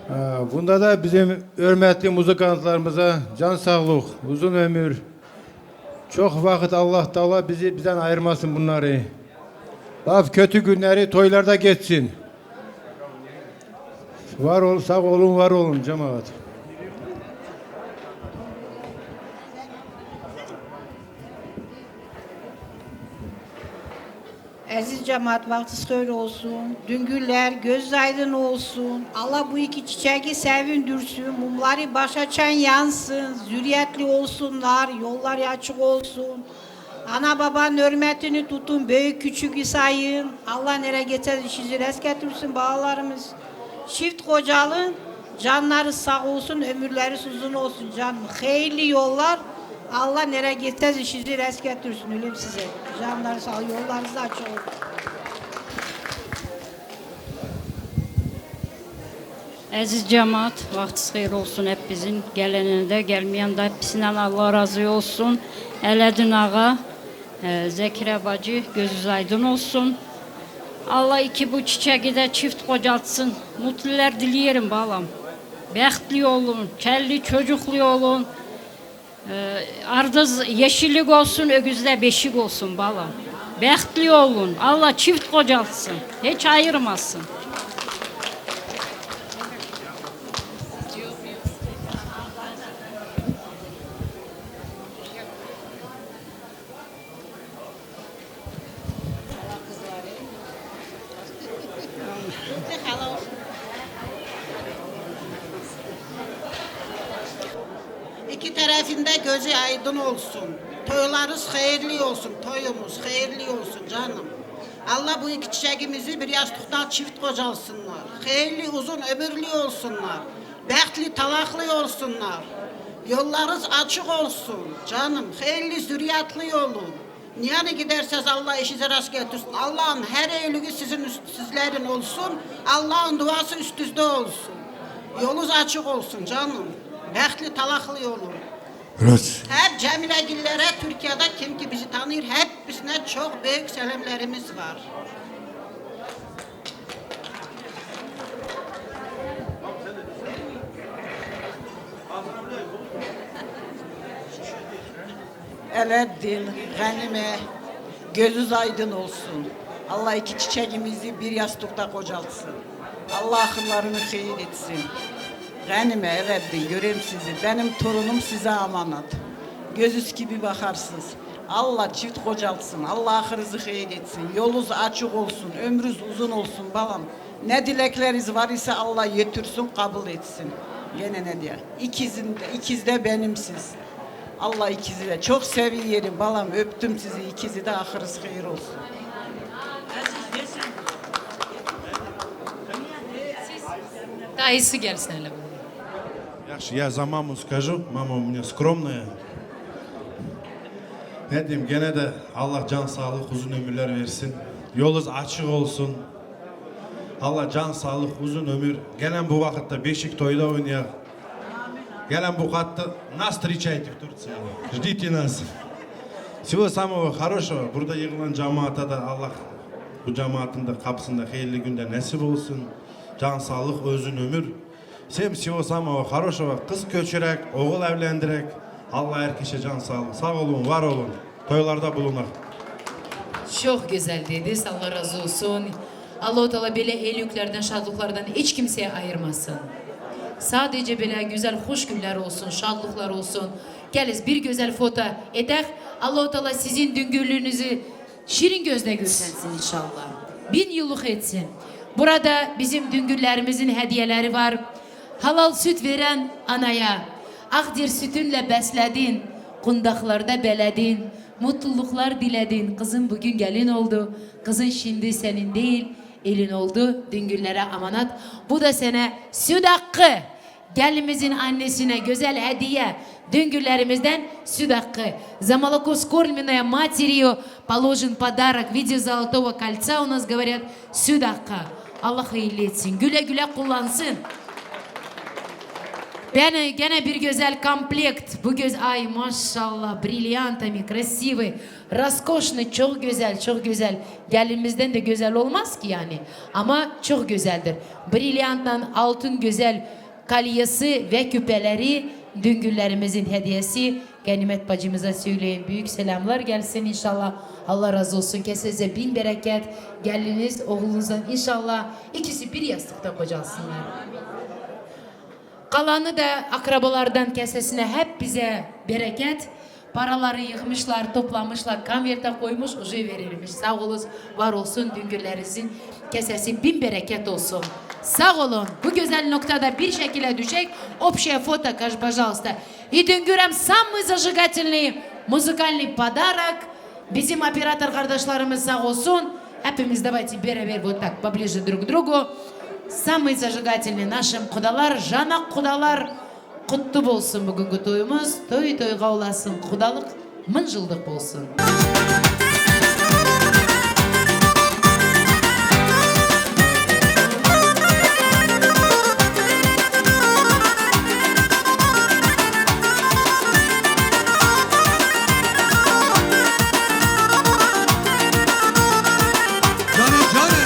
Ha, bunda da bizim hürmetli muzikantlarımıza can sağlık, uzun ömür. Çok vakit Allah Teala bizi bizden ayırmasın bunları. Laf kötü günleri toylarda geçsin. Var ol, sağ olun, var olun cemaat. Aziz cemaat, vaxtınız xeyir olsun. Düngüller göz aydın olsun. Allah bu iki çiçeği sevindirsin. Mumları başa çen yansın. Zürriyetli olsunlar. Yolları açık olsun. Ana babanın hürmetini tutun. Büyük küçüğü sayın. Allah nereye geçer işinizi rast getirsin bağlarımız. Çift kocalı, canları sağ olsun, ömürleri uzun olsun canım. Hayırlı yollar, Allah nereye gitseniz işinizi rast getirsin, ölüm size. Canları sağ, yollarınız açık olsun. Əziz cemaat, vaxtınız xeyir olsun hepinizin. Gelene de, gelmeyen de hepsinden Allah razı olsun. Ələdin ağa, e, Zəkirə bacı, gözünüz aydın olsun. Allah iki bu çiçeği de çift kocaltsın. Mutlular dileyelim balam. Bəxtli olun, çoluklu çocuklu olun. E, ardınız yeşillik olsun, ögünüzde beşik olsun balam. Bəxtli olun. Allah çift kocaltsın. Hiç ayırmasın. İki tarafında gözü aydın olsun. Toylarınız hayırlı olsun. Toyumuz hayırlı olsun canım. Allah bu iki çiçeğimizi bir yastıkta çift kocalsınlar. Hayırlı uzun ömürlü olsunlar. Bəxtli talaqlı olsunlar. Yollarınız açık olsun canım. Hayırlı zürriyetli olun. Nereye giderseniz Allah işinize rast getirsin. Allah'ın her iyiliği sizin üst-, sizlerin olsun. Allah'ın duası üstünüzde olsun. Yolunuz açık olsun canım. Bəxtli talaqlı olun. Rus. Hep Cemilgillere, Türkiye'de kim ki bizi tanıyor, hepsine çok büyük selamlarımız var. Ələddin, Ğənimə, gözünüz aydın olsun. Allah iki çiçeğimizi bir yastıkta kocaltsın. Allah ahırlarını hayır etsin. Ğənimə, Ələddin, göreyim sizi. Benim torunum size emanet. Gözünüz gibi bakarsınız. Allah çift kocaltsın. Allah ahırınızı hayır etsin. Yolunuz açık olsun. Ömrünüz uzun olsun balam. Ne dilekleriniz var ise Allah yetirsin, kabul etsin. Gene ne diye? İkizin de, ikiz de benimsiz. Allah ikizi de. Çok seviyorum balam. Öptüm sizi ikizi de. Ahırınız hayır olsun. Dayısı gelsin hele. Yaxşı, ya zaman mı скажу, мама у меня скромная. Ne diyeyim, gene de Allah can sağlık, uzun ömürler versin. Yolunuz açık olsun. Allah can sağlık, uzun ömür. Gelen bu vakıtta Beşik Toy'da oynayak. Gelen bu katta нас встречайте в Турции. Ждите нас. Всего самого хорошего. Burada yığılan cemaata da Allah bu cemaatin de kapısında hayırlı günde nasip olsun. Can sağlık, uzun ömür. Всем всего самого хорошего. Kız köçürek, oğul evlendirek. Allah herkese can sağlık. Sağ olun, var olun. Toylarda bulunak. Çok güzel dedi. Allah razı olsun. Allahu Teala böyle evliliklerden, şadlıklardan hiç kimseye ayırmasın. Sadece böyle güzel, hoş günler olsun, şadlıklar olsun. Geliz bir güzel foto edek. Allahu Teala sizin düngünlüğünüzü şirin gözde göstersin inşallah. Bin yıllık etsin. Burada bizim düngünlerimizin hediyeleri var. Halal süt veren anaya, Akdir sütünle besledin, kundaklarda beledin, mutluluklar diledin. Kızım bugün gelin oldu. Kızın şimdi senin değil, elin oldu, düngünlere amanat. Bu da sana süt hakkı. Gelinimizin annesine güzel hediye, düngünlerimizden süt hakkı. За молоко вскормленное матерью положен подарок в виде золотого кольца, у нас говорят, süt hakkı. Allah hayırlı etsin. Güle güle kullansın. Gene, gene bir güzel komplekt. Bu göz, ay maşallah, бриллиантами красивый, роскошный, çok güzel, çok güzel. Gelinimizden de güzel olmaz ki yani. Ama çok güzeldir. Бриллиантtan altın güzel kolyesi ve küpeleri düngünlerimizin hediyesi. Ganimet bacımıza söyleyin. Büyük selamlar gelsin inşallah. Allah razı olsun. Kesinize bin bereket. Geliniz oğlunuzdan inşallah ikisi bir yastıkta kocalsınlar. Kalanı da akrabalardan kesesine hep bize bereket. Paraları yığmışlar, toplamışlar, konverte koymuş, уже verilmiş. Sağ olun, var olsun, düngünlerinizin kesesi bin bereket olsun. Sağ olun. Bu güzel noktada bir şekilde düşek. Общее фото, каж, пожалуйста. И düngürem самый зажигательный музыкальный подарок. Bizim operator kardeşlerimiz sağ olsun. Hepimiz давайте beraber вот так поближе друг к другу. Самый зажигательный нашим qudalar, жана qudalar. Qutlu bolsun bugünkü toyumuz. Toy toyga olasın, qudalık mıncıldık bolsun. Canım, canım.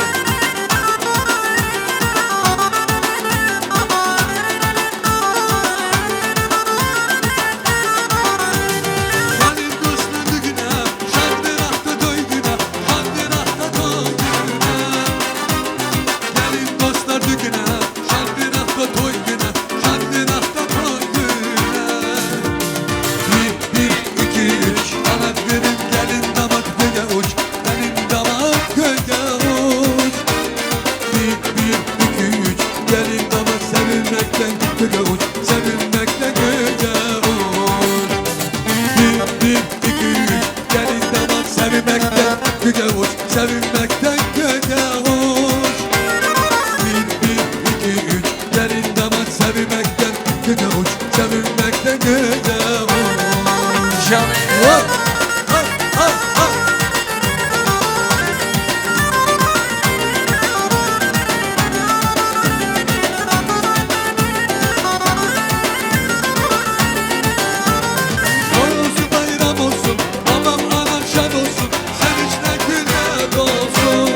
Gelin dostlar düğüne, şandır attı doyguna, şandır attı doyguna. Gelin dostlar düğüne, şandır attı doyguna, şandır attı doyguna. Bir, bir, iki, üç, kanat verin, gelin damat göğe uç, gelin damat göğe uç. Bir, bir, iki, üç, gelin damat sevinmekten göğe uç, sevinmekten göğe uç. Bir, bir, iki, üç, gelin damat sevinmekten göğe uç, sevinmekten göğe uç. Bir, bir, iki, üç, gelin damat sevinmekten göğe uç, sevinmekten göğe uç. Canım. Hop! Hop, hop, hop! Olsun bayram olsun, babam anam şad olsun, sevinçle güller olsun.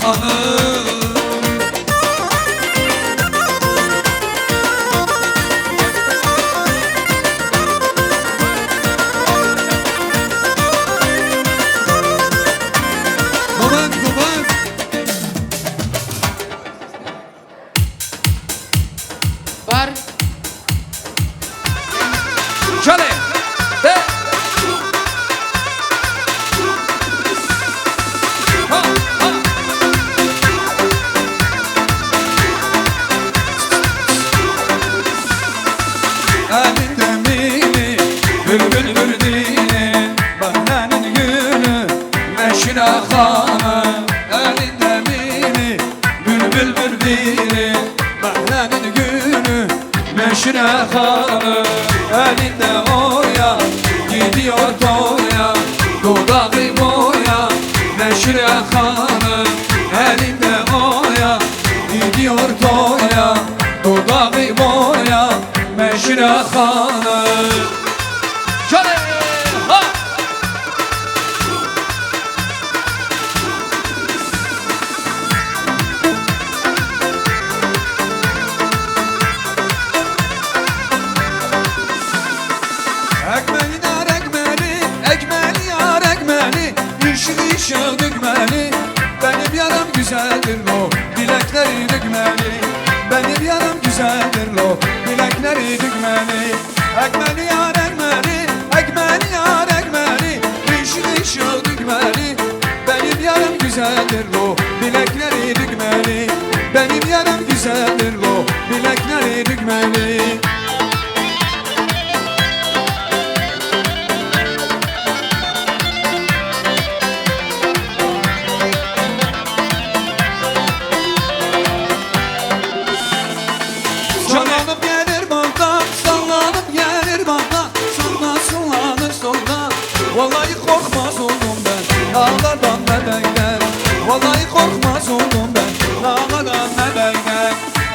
Ahı. Baban, baban. Bar. Çalê. De. Ha, ha. Elinde mînî, bülbül bülbülî, bahrenin gülü, meşine xanım. Elinde mînî, bülbül bülbülî, bahrenin gülü, meşine xanım. Elinde oya, gidiyor toya, dudağı boya, meşine xanım. Elinde oya, gidiyor toya, dudağı boya, meşine xanım. Şöyle, ha! Ekmeli yar ekmeli, ekmeli yar ekmeli, ışık ışık dökmeli. Benim yarım güzeldir lo, bilekleri dökmeli. Benim yarım güzeldir lo, bilekleri dökmeli. Ekmeli yar ekmeli, ekmeli yar ekmeli, ışık ışık dökmeli. Benim yarım güzeldir lo, bilekleri dökmeli. Benim yarım güzeldir lo, bilekleri dökmeli. Canım. Sallanıp gelir bana, sallanıp gelir bana. Salla, sallanır sonra. Vallahi korkmaz oldum ben dağlardan ve beyden. Vallahi korkmaz oldum ben dağlardan ve beyden.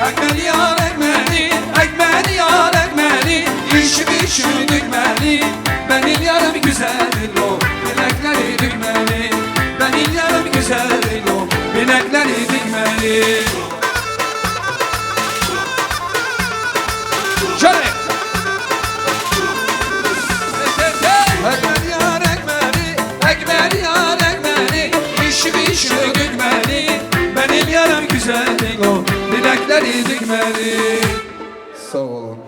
Ekmeli yar ekmeli, ekmeli yar ekmeli, ışık ışık dökmeli. Benim yarım güzeldir o, bilekleri dökmeli. Benim yarım güzeldir o, bilekleri dökmeli. Şöyle. Ekmeli yar ekmeli, ekmeli yar ekmeli, ışık ışık dökmeli. Benim yarım güzeldir o, bilekleri dökmeli. Sağ olun.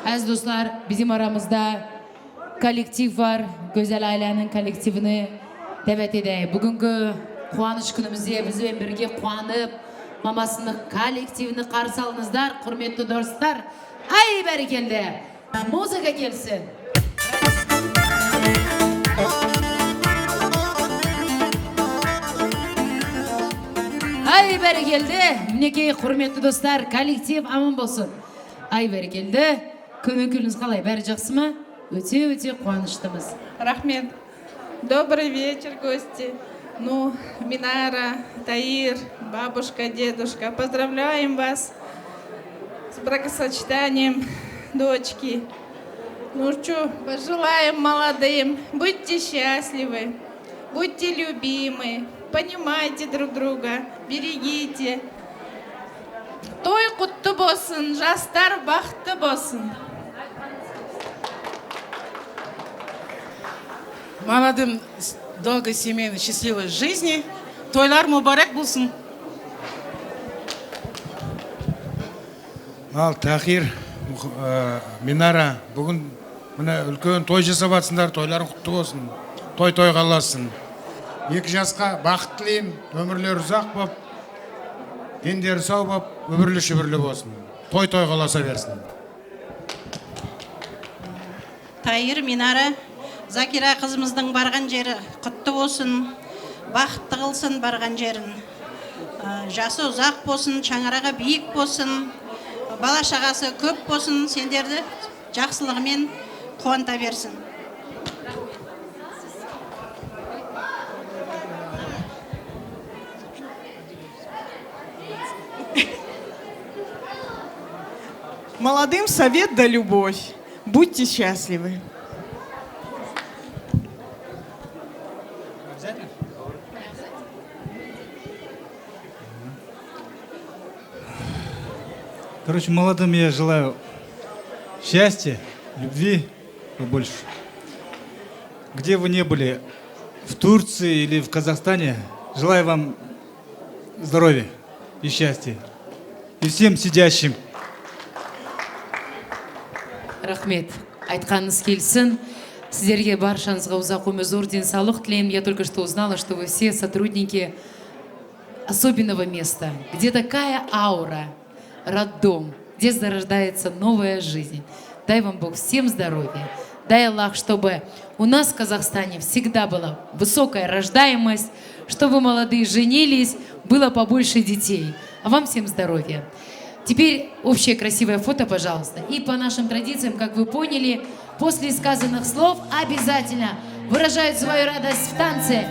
Əziz dostlar, bizim aramızda kollektiv var, Gözəl Ailənin kollektivini dəvət edək. Bugünkü Quanış günümüzde bizimlə birgə Quanış mamasının kollektivini qarşı alınızlar, hörmətli dostlar. Ay bərəkəldə! Muzıka gəlsin. Ay bərəkəldə! Minəkey, hörmətli dostlar, kollektiv amin bolsun. Ay bərəkəldə! Könül könlünüz qalay, bərcəxsimi? Ötü ötü quanışdımız. Рәхмәт. Добрый вечер, гости. Ну, Минара, Таир, бабушка, дедушка, поздравляем вас с бракосочетанием дочки. Ну что, пожелаем молодым, будьте счастливы, будьте любимы, понимайте друг друга, берегите. Toy qutlu bolsun, jaslar baxtlı bolsun. Молодым долгой семейной счастливой жизни. Toylar mübarek bolsun. Mal Tahir, e, Minara, bugün buna ülkün toy cesabatsınlar, toyların kutlu olsun. Toy toy kalasın. İki jasqa baxtlıyım, ömürler uzak bop, dinleri sağ bop, ömürlü şübürlü olsun. Toy toy kalasa versin. Tayir, Minara, Zakira kızımızın barğan yeri kutlu olsun. Baxt tıkılsın barğan yerin. Ee, jası uzak bolsun, çaŋırağı büyük bolsun. Bala şaxası köp bolsun. Senleri de jaqsılığımen quanta bersin. Молодым совет да любовь. Будьте счастливы. Короче, молодым я желаю счастья, любви побольше. Где вы не были, в Турции или в Казахстане, желаю вам здоровья и счастья. И всем сидящим. Рахмет. Айтханыңыз келсін. Сіздерге баршаңызға ұзақ өмір, зор денсаулық тілеймін. Я только что узнала, что вы все сотрудники особенного места, где такая аура, роддом, где зарождается новая жизнь. Дай вам Бог всем здоровья. Дай Аллах, чтобы у нас в Казахстане всегда была высокая рождаемость, чтобы молодые женились, было побольше детей. А вам всем здоровья. Теперь общее красивое фото, пожалуйста. И по нашим традициям, как вы поняли, после сказанных слов обязательно выражают свою радость в танце.